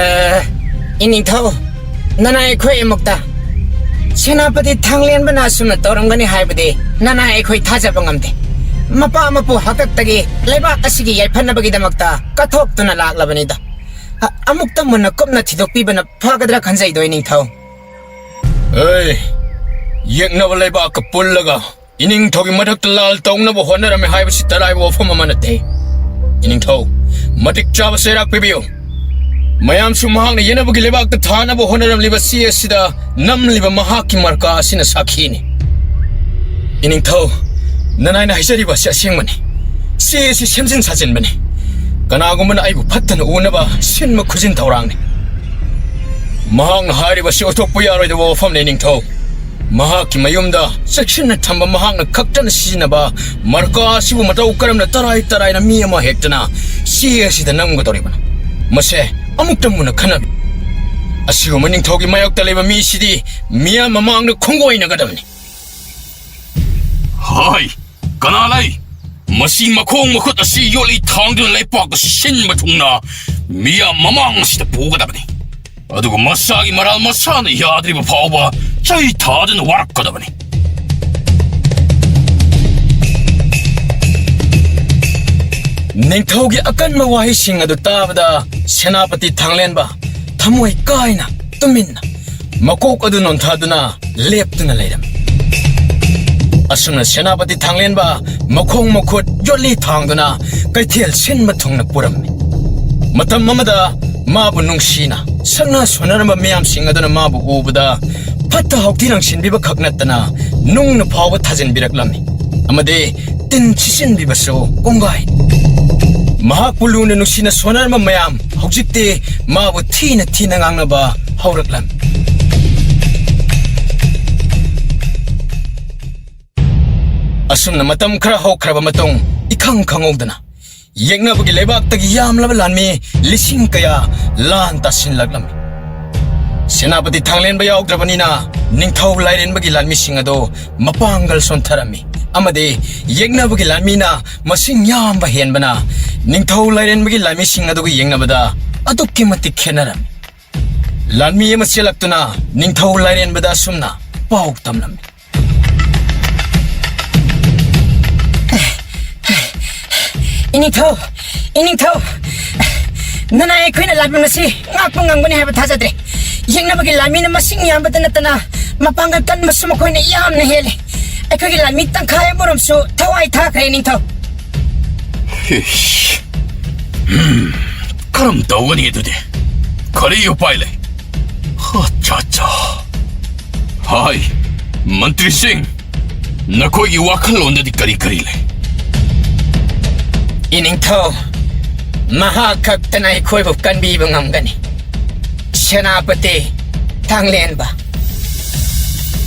ꯑ, ꯏꯅꯤꯡꯊꯧ, ꯅꯅꯥꯏ ꯑꯩꯈꯣꯏ ꯑꯃꯨꯛꯇ ꯁꯦꯅꯥꯄꯇꯤ ꯊꯥꯡꯂꯦꯟꯕꯅ ꯑꯁꯨꯝꯅ ꯇꯧꯔꯝꯒꯅꯤ ꯍꯥꯏꯕꯗꯤ ꯅꯅꯥꯏ ꯑꯩꯈꯣꯏ ꯊꯥꯖꯕ ꯉꯝꯗꯦ꯫ ꯃꯄꯥ ꯃꯄꯨ ꯍꯥꯛꯇꯛꯇꯒꯤ ꯂꯩꯕꯥꯛ ꯑꯁꯤꯒꯤ ꯌꯥꯏꯐꯅꯕꯒꯤꯗꯃꯛꯇ ꯀꯠꯊꯣꯛꯇꯨꯅ ꯂꯥꯛꯂꯕꯅꯤꯗ꯫ ꯑ-, ꯑꯃꯨꯛꯇ ꯃꯨꯟꯅ ꯀꯨꯞꯅ ꯊꯤꯗꯣꯛꯄꯤꯕꯅ ꯐꯒꯗ꯭ꯔꯥ ꯈꯟꯖꯩꯗꯣ, ꯏꯅꯤꯡꯊꯧ꯫ ꯑꯦ, ꯌꯦꯛꯅꯕ ꯂꯩꯕꯥꯛꯀ ꯄꯨꯜꯂꯒ ꯏꯅꯤꯡꯊꯧꯒꯤ ꯃꯊꯛꯇ ꯂꯥꯜ ꯇꯧꯅꯕ ꯍꯣꯠꯅꯔꯝꯃꯤ ꯍꯥꯏꯕꯁꯤ ꯇꯔꯥꯏꯕ ꯋꯥꯐꯝ ꯑꯃ ꯅꯠꯇꯦ꯫ ꯏꯅꯤꯡꯊꯧ, ꯃꯇꯤꯛ ꯆꯥꯕ ꯆꯩꯔꯥꯛ ꯄꯤꯕꯤꯌꯨ꯫ ꯃꯌꯥꯝꯁꯨ ꯃꯍꯥꯛꯅ ꯌꯦꯟꯅꯕꯒꯤ ꯂꯩꯕꯥꯛꯇ ꯊꯥꯅꯕ ꯍꯣꯠꯅꯔꯝꯂꯤꯕ ꯆꯦ ꯑꯁꯤꯗ ꯅꯝꯂꯤꯕ ꯃꯍꯥꯛꯀꯤ ꯃꯔꯀꯥ ꯑꯁꯤꯅ ꯁꯥꯈꯤꯅꯤ꯫ ꯏꯅꯤꯡꯊꯧ, ꯅꯅꯥꯏꯅ ꯍꯥꯏꯖꯔꯤꯕ ꯑꯁꯤ ꯑꯁꯦꯡꯕꯅꯤ꯫ ꯆꯦ ꯑꯁꯤ ꯁꯦꯝꯖꯤꯟ ꯁꯥꯖꯤꯟꯕꯅꯤ꯫ ꯀꯅꯥꯒꯨꯝꯕꯅ ꯑꯩꯕꯨ ꯐꯠꯇꯅ ꯎꯅꯕ ꯁꯤꯟꯕ ꯈꯨꯖꯤꯟ ꯊꯧꯔꯥꯡꯅꯤ꯫ ꯃꯍꯥꯛꯅ ꯍꯥꯏꯔꯤꯕꯁꯤ ꯑꯣꯏꯊꯣꯛꯄ ꯌꯥꯔꯣꯏꯗꯕ ꯋꯥꯐꯝꯅꯤ, ꯏꯅꯤꯡꯊꯧ꯫ ꯃꯍꯥꯛꯀꯤ ꯃꯌꯨꯝꯗ ꯆꯦꯛꯁꯤꯟꯅ ꯊꯝꯕ, ꯃꯍꯥꯛꯅ ꯈꯛꯇꯅ ꯁꯤꯖꯤꯟꯅꯕ ꯃꯔꯀꯥ ꯑꯁꯤꯕꯨ ꯃꯇꯧ ꯀꯔꯝꯅ ꯇꯔꯥꯏ ꯇꯔꯥꯏꯅ ꯃꯤ ꯑꯃ ꯍꯦꯛꯇꯅ ꯆꯦ ꯑꯁꯤꯗ ꯅꯝꯒꯗꯧꯔꯤꯕꯅꯣ? ꯃꯁꯦ ꯑꯃꯨꯛꯇ ꯃꯨꯟꯅ ꯈꯟꯅꯕꯤꯌꯨ꯫ ꯑꯁꯤꯒꯨꯝꯕ ꯅꯤꯡꯊꯧꯒꯤ ꯃꯥꯌꯣꯛꯇ ꯂꯩꯕ ꯃꯤꯁꯤꯗꯤ ꯃꯤꯌꯥꯝ ꯃꯃꯥꯡꯗ ꯈꯣꯡꯒꯣꯏꯅꯒꯗꯕꯅꯤ꯫ ꯍꯥꯏ! ꯀꯅꯥ ꯂꯩ? ꯃꯁꯤ ꯃꯈꯣꯡ ꯃꯈꯨꯠ ꯑꯁꯤ ꯌꯣꯠꯂꯤ ꯊꯥꯡꯗꯨꯅ ꯂꯩꯄꯥꯛꯇ ꯁꯤꯟꯕ ꯊꯨꯡꯅ ꯃꯤꯌꯥꯝ ꯃꯃꯥꯡ ꯑꯁꯤꯗ ꯄꯨꯒꯗꯕꯅꯤ꯫ ꯑꯗꯨꯒ ꯃꯁꯥꯒꯤ ꯃꯔꯥꯜ ꯃꯁꯥꯅ ꯌꯥꯗ꯭ꯔꯤꯕ ꯐꯥꯎꯕ ꯆꯩ ꯊꯥꯗꯨꯅ ꯋꯥꯔꯛꯀꯗꯕꯅꯤ꯫ ꯅꯤꯡꯊꯧꯒꯤ ꯑꯀꯟꯕ ꯋꯥꯍꯩꯁꯤꯡ ꯑꯗꯨ ꯇꯥꯕꯗ ꯁꯦꯅꯥꯄꯇꯤ ꯊꯥꯡꯂꯦꯟꯕ ꯊꯃꯣꯏ ꯀꯥꯏꯅ ꯇꯨꯃꯤꯟꯅ ꯃꯀꯣꯛ ꯑꯗꯨ ꯅꯣꯟꯊꯗꯨꯅ ꯂꯦꯞꯇꯨꯅ ꯂꯩꯔꯝꯃꯤ꯫ ꯑꯁꯨꯝꯅ ꯁꯦꯅꯥꯄꯇꯤ ꯊꯥꯡꯂꯦꯟꯕ ꯃꯈꯣꯡ ꯃꯈꯨꯠ ꯌꯣꯠꯂꯤ ꯊꯥꯡꯗꯨꯅ ꯀꯩꯊꯦꯜ ꯁꯤꯟꯕ ꯊꯨꯡꯅ ꯄꯨꯔꯝꯃꯤ꯫ ꯃꯇꯝ ꯑꯃꯗ ꯃꯥꯕꯨ ꯅꯨꯡꯁꯤꯅ ꯁꯛꯅ ꯁꯣꯟꯅꯔꯝꯕ ꯃꯤꯌꯥꯝꯁꯤꯡ ꯑꯗꯨꯅ ꯃꯥꯕꯨ ꯎꯕꯗ ꯐꯠꯇ ꯍꯥꯎꯊꯤ ꯂꯪꯁꯤꯟꯕꯤꯕ ꯈꯛ ꯅꯠꯇꯅ ꯅꯨꯡꯅ ꯐꯥꯎꯕ ꯊꯥꯖꯤꯟꯕꯤꯔꯛꯂꯝꯃꯤ꯫ ꯑꯃꯗꯤ ꯇꯤꯟ ꯁꯤꯠꯆꯤꯟꯕꯤꯕꯁꯨ ꯀꯣꯡꯒꯥꯏ꯫ ꯃꯍꯥꯛꯄꯨ ꯂꯨꯅ ꯅꯨꯡꯁꯤꯅ ꯁꯣꯟꯅꯔꯝꯕ ꯃꯌꯥꯝ ꯍꯧꯖꯤꯛꯇꯤ ꯃꯥꯕꯨ ꯊꯤꯅ ꯊꯤꯅ ꯉꯥꯡꯅꯕ ꯍꯧꯔꯛꯂꯝꯃꯤ꯫ ꯑꯁꯨꯝꯅ ꯃꯇꯝ ꯈꯔ ꯍꯧꯈ꯭ꯔꯕ ꯃꯇꯨꯡ, ꯏꯈꯪ ꯈꯪꯍꯧꯗꯅ ꯌꯦꯛꯅꯕꯒꯤ ꯂꯩꯕꯥꯛꯇꯒꯤ ꯌꯥꯝꯂꯕ ꯂꯥꯟꯃꯤ ꯂꯤꯁꯤꯡ ꯀꯌꯥ ꯂꯥꯟ ꯇꯥꯁꯤꯜꯂꯛꯂꯝꯃꯤ꯫ ꯁꯦꯅꯥꯄꯇꯤ ꯊꯥꯡꯂꯦꯟꯕ ꯌꯥꯎꯗ꯭ꯔꯕꯅꯤꯅ ꯅꯤꯡꯊꯧ ꯂꯥꯏꯔꯦꯟꯕꯒꯤ ꯂꯥꯟꯃꯤꯁꯤꯡ ꯑꯗꯨ ꯃꯄꯥꯡꯒꯜ ꯁꯣꯟꯊꯔꯝꯃꯤ꯫ ꯑꯃꯗꯤ ꯌꯦꯛꯅꯕꯒꯤ ꯂꯥꯟꯃꯤꯅ ꯃꯁꯤꯡ ꯌꯥꯝꯕ ꯍꯦꯟꯕꯅ ꯅꯤꯡꯊꯧ ꯂꯥꯏꯔꯦꯟꯕꯒꯤ ꯂꯥꯟꯃꯤꯁꯤꯡ ꯑꯗꯨꯒ ꯌꯦꯡꯅꯕꯗ ꯑꯗꯨꯛꯀꯤ ꯃꯇꯤꯛ ꯈꯦꯠꯅꯔꯝꯃꯤ꯫ ꯂꯥꯟꯃꯤ ꯑꯃ ꯆꯦꯜꯂꯛꯇꯨꯅ ꯅꯤꯡꯊꯧ ꯂꯥꯏꯔꯦꯟꯕꯗ ꯑꯁꯨꯝꯅ ꯄꯥꯎ ꯇꯝꯂꯝꯃꯤ꯫ ꯏꯅꯤꯡꯊꯧ, ꯏꯅꯤꯡꯊꯧ, ꯅꯅꯥꯏ ꯑꯩꯈꯣꯏꯅ ꯂꯥꯟꯕ ꯑꯁꯤ ꯉꯥꯛꯄ ꯉꯝꯒꯅꯤ ꯍꯥꯏꯕ ꯊꯥꯖꯗ꯭ꯔꯦ꯫ ꯌꯦꯛꯅꯕꯒꯤ ꯂꯥꯟꯃꯤꯅ ꯃꯁꯤꯡ ꯌꯥꯝꯕꯇ ꯅꯠꯇꯅ ꯃꯄꯥꯡꯒꯜ ꯀꯟꯕꯁꯨ ꯃꯈꯣꯏꯅ ꯌꯥꯝꯅ ꯍꯦꯜꯂꯤ꯫ ꯑꯩꯈꯣꯏꯒꯤ ꯂꯥꯟꯃꯤ ꯇꯪꯈꯥꯏ ꯑꯃꯔꯣꯝꯁꯨ ꯊꯋꯥꯏ ꯊꯥꯈ꯭ꯔꯦ, ꯏꯅꯤꯡꯊꯧ꯫ ꯏꯁ! ꯎꯝ, ꯀꯔꯝ ꯇꯧꯒꯅꯤ ꯑꯗꯨꯗꯤ? ꯀꯔꯤ ꯎꯄꯥꯏ ꯂꯩ? ꯑꯠꯆꯥ, ꯑꯠꯆꯥ꯫ ꯍꯥꯏ, ꯃꯟꯇ꯭ꯔꯤꯁꯤꯡ, ꯅꯈꯣꯏꯒꯤ ꯋꯥꯈꯜꯂꯣꯟꯗꯗꯤ ꯀꯔꯤ ꯀꯔꯤ ꯂꯩ? ꯏꯅꯤꯡꯊꯧ, ꯃꯍꯥꯛ ꯈꯛꯇꯅ ꯑꯩꯈꯣꯏꯕꯨ ꯀꯟꯕꯤꯕ ꯉꯝꯒꯅꯤ꯫ ꯁꯦꯅꯥꯄꯇꯤ ꯊꯥꯡꯂꯦꯟꯕ꯫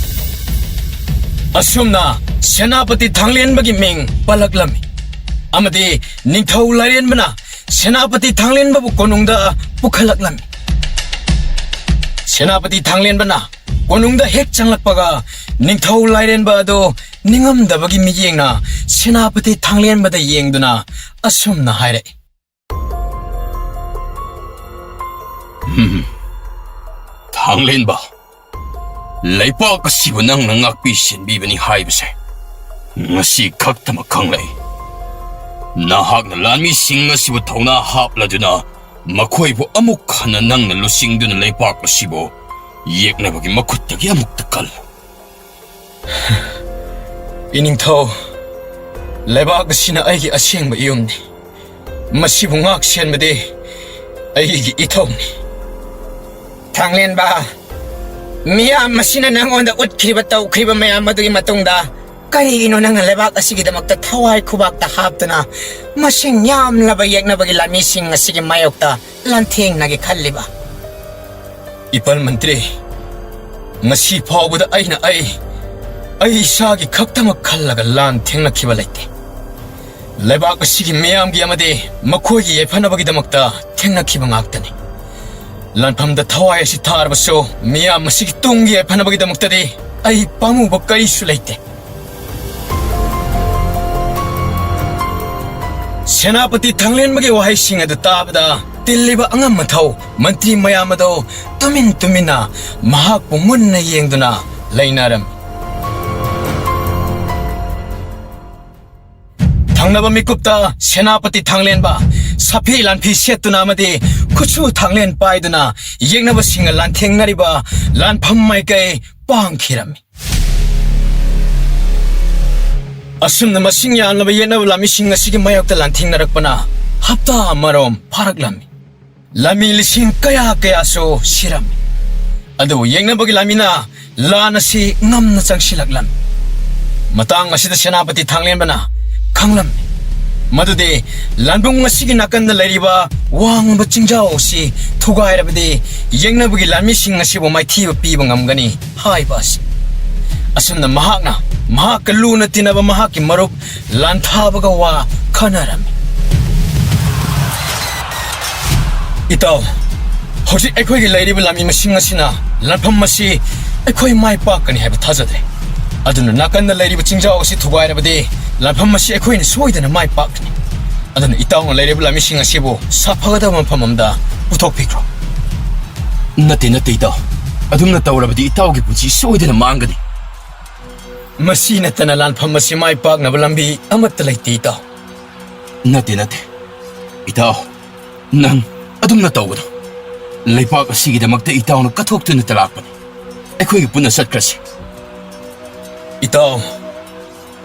ꯑꯁꯨꯝꯅ ꯁꯦꯅꯥꯄꯇꯤ ꯊꯥꯡꯂꯦꯟꯕꯒꯤ ꯃꯤꯡ ꯄꯜꯂꯛꯂꯝꯃꯤ꯫ ꯑꯃꯗꯤ ꯅꯤꯡꯊꯧ ꯂꯥꯏꯔꯦꯟꯕꯅ ꯁꯦꯅꯥꯄꯇꯤ ꯊꯥꯡꯂꯦꯟꯕꯕꯨ ꯀꯣꯅꯨꯡꯗ ꯄꯨꯈꯠꯂꯛꯂꯝꯃꯤ꯫ ꯁꯦꯅꯥꯄꯇꯤ ꯊꯥꯡꯂꯦꯟꯕꯅ ꯀꯣꯅꯨꯡꯗ ꯍꯦꯛ ꯆꯪꯂꯛꯄꯒ ꯅꯤꯡꯊꯧ ꯂꯥꯏꯔꯦꯟꯕ ꯑꯗꯨ ꯅꯤꯡꯉꯝꯗꯕꯒꯤ ꯃꯤꯠꯌꯦꯡꯅ ꯁꯦꯅꯥꯄꯇꯤ ꯊꯥꯡꯂꯦꯟꯕꯗ ꯌꯦꯡꯗꯨꯅ ꯑꯁꯨꯝꯅ ꯍꯥꯏꯔꯛꯏ꯫ "ꯍꯝ, ꯊꯥꯡꯂꯦꯟꯕ, ꯂꯩꯄꯥꯛ ꯑꯁꯤꯕꯨ ꯅꯪꯅ ꯉꯥꯛꯄꯤ ꯁꯦꯟꯕꯤꯕꯅꯤ ꯍꯥꯏꯕꯁꯦ ꯉꯁꯤ ꯈꯛꯇꯃꯛ ꯈꯪꯂꯛꯏ꯫ ꯅꯍꯥꯛꯅ ꯂꯥꯟꯃꯤꯁꯤꯡ ꯑꯁꯤꯕꯨ ꯊꯧꯅꯥ ꯍꯥꯞꯂꯗꯨꯅ ꯃꯈꯣꯏꯕꯨ ꯑꯃꯨꯛ ꯍꯟꯅ ꯅꯪꯅ ꯂꯨꯆꯤꯡꯗꯨꯅ ꯂꯩꯄꯥꯛ ꯑꯁꯤꯕꯨ ꯌꯦꯛꯅꯕꯒꯤ ꯃꯈꯨꯠꯇꯒꯤ ꯑꯃꯨꯛꯇ ꯀꯜꯂꯨ꯫" "ꯏꯅꯤꯡꯊꯧ, ꯂꯩꯕꯥꯛ ꯑꯁꯤꯅ ꯑꯩꯒꯤ ꯑꯁꯦꯡꯕ ꯏꯌꯨꯝꯅꯤ꯫ ꯃꯁꯤꯕꯨ ꯉꯥꯛ ꯁꯦꯟꯕꯗꯤ ꯑꯩꯒꯤ ꯏꯊꯧꯅꯤ꯫" "ꯊꯥꯡꯂꯦꯟꯕ, ꯃꯤꯌꯥꯝ ꯑꯁꯤꯅ ꯅꯉꯣꯟꯗ ꯎꯠꯈ꯭ꯔꯤꯕ ꯇꯧꯈ꯭ꯔꯤꯕ ꯃꯌꯥꯝ ꯑꯗꯨꯒꯤ ꯃꯇꯨꯡꯗ ꯀꯔꯤꯒꯤꯅꯣ ꯅꯪꯅ ꯂꯩꯕꯥꯛ ꯑꯁꯤꯒꯤꯗꯃꯛꯇ ꯊꯋꯥꯏ ꯈꯨꯕꯥꯛꯇ ꯍꯥꯞꯇꯨꯅ ꯃꯁꯤꯡ ꯌꯥꯝꯂꯕ ꯌꯦꯛꯅꯕꯒꯤ ꯂꯥꯟꯃꯤꯁꯤꯡ ꯑꯁꯤꯒꯤ ꯃꯥꯌꯣꯛꯇ ꯂꯥꯟꯊꯦꯡꯅꯒꯦ ꯈꯜꯂꯤꯕ?" "ꯏꯄꯜ ꯃꯟꯇ꯭ꯔꯤ, ꯉꯁꯤ ꯐꯥꯎꯕꯗ ꯑꯩꯅ ꯑꯩ, ꯑꯩ ꯏꯁꯥꯒꯤ ꯈꯛꯇꯃꯛ ꯈꯜꯂꯒ ꯂꯥꯟ ꯊꯦꯡꯅꯈꯤꯕ ꯂꯩꯇꯦ꯫ ꯂꯩꯕꯥꯛ ꯑꯁꯤꯒꯤ ꯃꯤꯌꯥꯝꯒꯤ ꯑꯃꯗꯤ ꯃꯈꯣꯏꯒꯤ ꯌꯥꯏꯐꯅꯕꯒꯤꯗꯃꯛꯇ ꯊꯦꯡꯅꯈꯤꯕ ꯉꯥꯛꯇꯅꯤ꯫ ꯂꯥꯟꯐꯝꯗ ꯊꯋꯥꯏ ꯑꯁꯤ ꯊꯥꯔꯕꯁꯨ ꯃꯤꯌꯥꯝ ꯑꯁꯤꯒꯤ ꯇꯨꯡꯒꯤ ꯌꯥꯏꯐꯅꯕꯒꯤꯗꯃꯛꯇꯗꯤ ꯑꯩ ꯄꯥꯝꯃꯨꯕ ꯀꯔꯤꯁꯨ ꯂꯩꯇꯦ꯫" ꯁꯦꯅꯥꯄꯇꯤ ꯊꯥꯡꯂꯦꯟꯕꯒꯤ ꯋꯥꯍꯩꯁꯤꯡ ꯑꯗꯨ ꯇꯥꯕꯗ ꯇꯤꯜꯂꯤꯕ ꯑꯉꯝ ꯑꯊꯧ ꯃꯟꯇ꯭ꯔꯤ ꯃꯌꯥꯝ ꯑꯗꯨ ꯇꯨꯃꯤꯟ ꯇꯨꯃꯤꯟꯅ ꯃꯍꯥꯛꯄꯨ ꯃꯨꯟꯅ ꯌꯦꯡꯗꯨꯅ ꯂꯩꯅꯔꯝꯃꯤ꯫ ꯊꯪꯅꯕ ꯃꯤꯀꯨꯞꯇ ꯁꯦꯅꯥꯄꯇꯤ ꯊꯥꯡꯂꯦꯟꯕ ꯁꯥꯐꯤ ꯂꯥꯟꯐꯤ ꯁꯦꯠꯇꯨꯅ ꯑꯃꯗꯤ ꯈꯨꯠꯁꯨ ꯊꯥꯡꯂꯦꯟ ꯄꯥꯏꯗꯨꯅ ꯌꯦꯛꯅꯕꯁꯤꯡꯒ ꯂꯥꯟꯊꯦꯡꯅꯔꯤꯕ ꯂꯥꯟꯐꯝ ꯃꯥꯏꯀꯩ ꯄꯥꯡꯈꯤꯔꯝꯃꯤ꯫ ꯑꯁꯨꯝꯅ ꯃꯁꯤꯡ ꯌꯥꯝꯂꯕ ꯌꯦꯛꯅꯕ ꯂꯥꯟꯃꯤꯁꯤꯡ ꯑꯁꯤꯒꯤ ꯃꯥꯌꯣꯛꯇ ꯂꯥꯟꯊꯦꯡꯅꯔꯛꯄꯅ ꯍꯞꯇꯥ ꯑꯃꯔꯣꯝ ꯐꯥꯔꯛꯂꯝꯃꯤ꯫ ꯂꯥꯟꯃꯤ ꯂꯤꯁꯤꯡ ꯀꯌꯥ ꯀꯌꯥꯁꯨ ꯁꯤꯔꯝꯃꯤ꯫ ꯑꯗꯨꯕꯨ ꯌꯦꯛꯅꯕꯒꯤ ꯂꯥꯟꯃꯤꯅ ꯂꯥꯟ ꯑꯁꯤ ꯉꯝꯅ ꯆꯪꯁꯤꯜꯂꯛꯂꯝꯃꯤ꯫ ꯃꯇꯥꯡ ꯑꯁꯤꯗ ꯁꯦꯅꯥꯄꯇꯤ ꯊꯥꯡꯂꯦꯟꯕꯅ ꯈꯪꯂꯝꯃꯤ ꯃꯗꯨꯗꯤ ꯂꯥꯟꯕꯨꯡ ꯑꯁꯤꯒꯤ ꯅꯥꯀꯟꯗ ꯂꯩꯔꯤꯕ ꯋꯥꯡꯕ ꯆꯤꯡꯖꯥꯎ ꯑꯁꯤ ꯊꯨꯒꯥꯏꯔꯕꯗꯤ ꯌꯦꯛꯅꯕꯒꯤ ꯂꯥꯟꯃꯤꯁꯤꯡ ꯑꯁꯤꯕꯨ ꯃꯥꯏꯊꯤꯕ ꯄꯤꯕ ꯉꯝꯒꯅꯤ ꯍꯥꯏꯕ ꯑꯁꯤ꯫ ꯑꯁꯨꯝꯅ ꯃꯍꯥꯛꯅ ꯃꯍꯥꯛꯀ ꯂꯨꯅ ꯇꯤꯟꯅꯕ ꯃꯍꯥꯛꯀꯤ ꯃꯔꯨꯞ ꯂꯥꯟꯊꯥꯕꯒ ꯋꯥ ꯈꯟꯅꯔꯝꯃꯤ꯫ "ꯏꯇꯥꯎ, ꯍꯧꯖꯤꯛ ꯑꯩꯈꯣꯏꯒꯤ ꯂꯩꯔꯤꯕ ꯂꯥꯟꯃꯤ ꯃꯁꯤꯡ ꯑꯁꯤꯅ ꯂꯥꯟꯐꯝ ꯑꯁꯤ ꯑꯩꯈꯣꯏ ꯃꯥꯏ ꯄꯥꯛꯀꯅꯤ ꯍꯥꯏꯕ ꯊꯥꯖꯗ꯭ꯔꯦ꯫ ꯑꯗꯨꯅ ꯅꯥꯀꯟꯗ ꯂꯩꯔꯤꯕ ꯆꯤꯡꯖꯥꯎ ꯑꯁꯤ ꯊꯨꯒꯥꯏꯔꯕꯗꯤ ꯂꯥꯟꯐꯝ ꯑꯁꯤ ꯑꯩꯈꯣꯏꯅ ꯁꯣꯏꯗꯅ ꯃꯥꯏ ꯄꯥꯛꯀꯅꯤ꯫ ꯑꯗꯨꯅ ꯏꯇꯥꯎꯅ ꯂꯩꯔꯤꯕ ꯂꯥꯟꯃꯤꯁꯤꯡ ꯑꯁꯤꯕꯨ ꯁꯥꯐꯒꯗꯕ ꯃꯐꯝ ꯑꯃꯗ ꯄꯨꯊꯣꯛꯄꯤꯈ꯭ꯔꯣ꯫ ꯅꯠꯇꯦ, ꯅꯠꯇꯦ, ꯏꯇꯥꯎ꯫ ꯑꯗꯨꯝꯅ ꯇꯧꯔꯕꯗꯤ ꯏꯇꯥꯎꯒꯤ ꯄꯨꯟꯁꯤ ꯁꯣꯏꯗꯅ ꯃꯥꯡꯒꯅꯤ꯫ ꯃꯁꯤ ꯅꯠꯇꯅ ꯂꯥꯟꯐꯝ ꯑꯁꯤ ꯃꯥꯏ ꯄꯥꯛꯅꯕ ꯂꯝꯕꯤ ꯑꯃꯠꯇ ꯂꯩꯇꯦ, ꯏꯇꯥꯎ꯫ ꯅꯠꯇꯦ, ꯅꯠꯇꯦ꯫ ꯏꯇꯥꯎ, ꯅꯪ ꯑꯗꯨꯝꯅ ꯇꯧꯒꯅꯨ꯫ ꯂꯩꯕꯥꯛ ꯑꯁꯤꯒꯤꯗꯃꯛꯇ ꯏꯇꯥꯎꯅ ꯀꯠꯊꯣꯛꯇꯨꯅꯇ ꯂꯥꯛꯄꯅꯤ꯫ ꯑꯩꯈꯣꯏꯒꯤ ꯄꯨꯟꯅ ꯆꯠꯈ꯭ꯔꯁꯤ꯫ ꯏꯇꯥꯎ,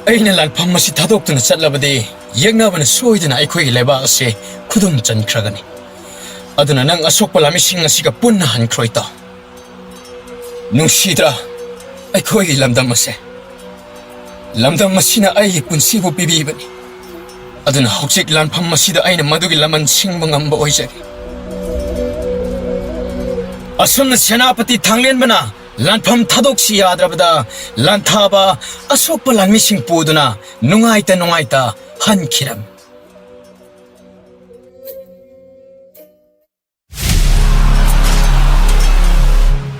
ꯑꯩꯅ ꯂꯥꯟꯐꯝ ꯑꯁꯤ ꯊꯥꯗꯣꯛꯇꯨꯅ ꯆꯠꯂꯕꯗꯤ ꯌꯦꯛꯅꯕꯅ ꯁꯣꯏꯗꯅ ꯑꯩꯈꯣꯏꯒꯤ ꯂꯩꯕꯥꯛ ꯑꯁꯤ ꯈꯨꯗꯨꯝ ꯆꯟꯈ꯭ꯔꯒꯅꯤ꯫ ꯑꯗꯨꯅ ꯅꯪ ꯑꯁꯣꯛꯄ ꯂꯥꯟꯃꯤꯁꯤꯡ ꯑꯁꯤꯒ ꯄꯨꯟꯅ ꯍꯟꯈ꯭ꯔꯣ, ꯏꯇꯥꯎ꯫ ꯅꯨꯡꯁꯤꯗ꯭ꯔꯥ ꯑꯩꯈꯣꯏꯒꯤ ꯂꯝꯗꯝ ꯑꯁꯦ? ꯂꯝꯗꯝ ꯑꯁꯤꯅ ꯑꯩꯒꯤ ꯄꯨꯟꯁꯤꯕꯨ ꯄꯤꯕꯤꯕꯅꯤ꯫ ꯑꯗꯨꯅ ꯍꯧꯖꯤꯛ ꯂꯥꯟꯐꯝ ꯑꯁꯤꯗ ꯑꯩꯅ ꯃꯗꯨꯒꯤ ꯂꯃꯟ ꯁꯤꯡꯕ ꯉꯝꯕ ꯑꯣꯏꯖꯒꯦ꯫ ꯑꯁꯨꯝꯅ ꯁꯦꯅꯥꯄꯇꯤ ꯊꯥꯡꯂꯦꯟꯕꯅ ꯂꯥꯟꯐꯝ ꯊꯥꯗꯣꯛꯁꯤ ꯌꯥꯗ꯭ꯔꯕꯗ ꯂꯥꯟꯊꯥꯕ ꯑꯁꯣꯛꯄ ꯂꯥꯟꯃꯤꯁꯤꯡ ꯄꯨꯗꯨꯅ ꯅꯨꯡꯉꯥꯏꯇ ꯅꯨꯡꯉꯥꯏꯇ ꯍꯟꯈꯤꯔꯝꯃꯤ꯫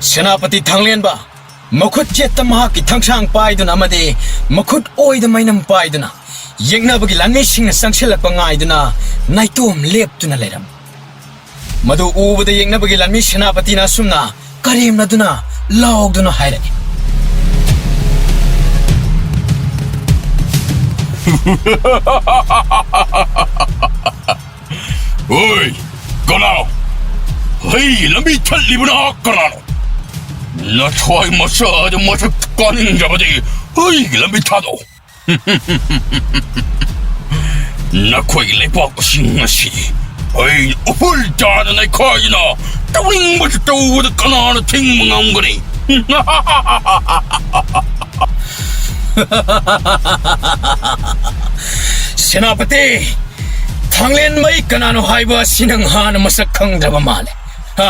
ꯁꯦꯅꯥꯄꯇꯤ ꯊꯥꯡꯂꯦꯟꯕ ꯃꯈꯨꯠ ꯆꯦꯠꯇ ꯃꯍꯥꯛꯀꯤ ꯊꯥꯡꯁꯥꯡ ꯄꯥꯏꯗꯨꯅ ꯑꯃꯗꯤ ꯃꯈꯨꯠ ꯑꯣꯏꯗ ꯃꯩꯅꯝ ꯄꯥꯏꯗꯨꯅ ꯌꯦꯛꯅꯕꯒꯤ ꯂꯥꯟꯃꯤꯁꯤꯡꯅ ꯆꯪꯁꯤꯜꯂꯛꯄ ꯉꯥꯏꯗꯨꯅ ꯅꯥꯏꯇꯣꯝ ꯂꯦꯞꯇꯨꯅ ꯂꯩꯔꯝꯃꯤ꯫ ꯃꯗꯨ ꯎꯕꯗ ꯌꯦꯛꯅꯕꯒꯤ ꯂꯥꯟꯃꯤ ꯁꯦꯅꯥꯄꯇꯤꯅ ꯑꯁꯨꯝꯅ ꯀꯔꯦꯝꯅꯗꯨꯅ ꯂꯥꯎꯗꯨꯅ ꯍꯥꯏꯔꯛꯏ꯫ ꯑꯣꯏ, ꯀꯅꯥꯅꯣ? ꯑꯩꯒꯤ ꯂꯝꯕꯤ ꯊꯠꯂꯤꯕ ꯅꯍꯥꯛ ꯀꯅꯥꯅꯣ? ꯅꯊ꯭ꯋꯥꯏ ꯃꯆꯥꯗ ꯃꯊꯛꯇ ꯀꯥꯅꯤꯡꯗ꯭ꯔꯕꯗꯤ ꯑꯩꯒꯤ ꯂꯝꯕꯤ ꯊꯥꯗꯣꯛꯎ꯫ ꯅꯈꯣꯏꯒꯤ ꯂꯩꯕꯥꯛ ꯑꯁꯤ ꯉꯁꯤ ꯑꯩ ꯎꯐꯨꯜ ꯇꯥꯅ ꯅꯩꯈꯥꯏꯗꯨꯅ ꯇꯧꯅꯤꯡꯕꯁꯨ ꯇꯧꯕꯗ ꯀꯅꯥꯅ ꯊꯤꯡꯕ ꯉꯝꯒꯅꯤ? ꯁꯦꯅꯥꯄꯇꯤ, ꯊꯥꯡꯂꯦꯟꯃꯩ ꯀꯅꯥꯅꯣ ꯍꯥꯏꯕ ꯑꯁꯤ ꯅꯪ ꯍꯥꯟꯅ ꯃꯁꯛ ꯈꯪꯗ꯭ꯔꯕ ꯃꯥꯜꯂꯦ꯫ ꯍꯥ?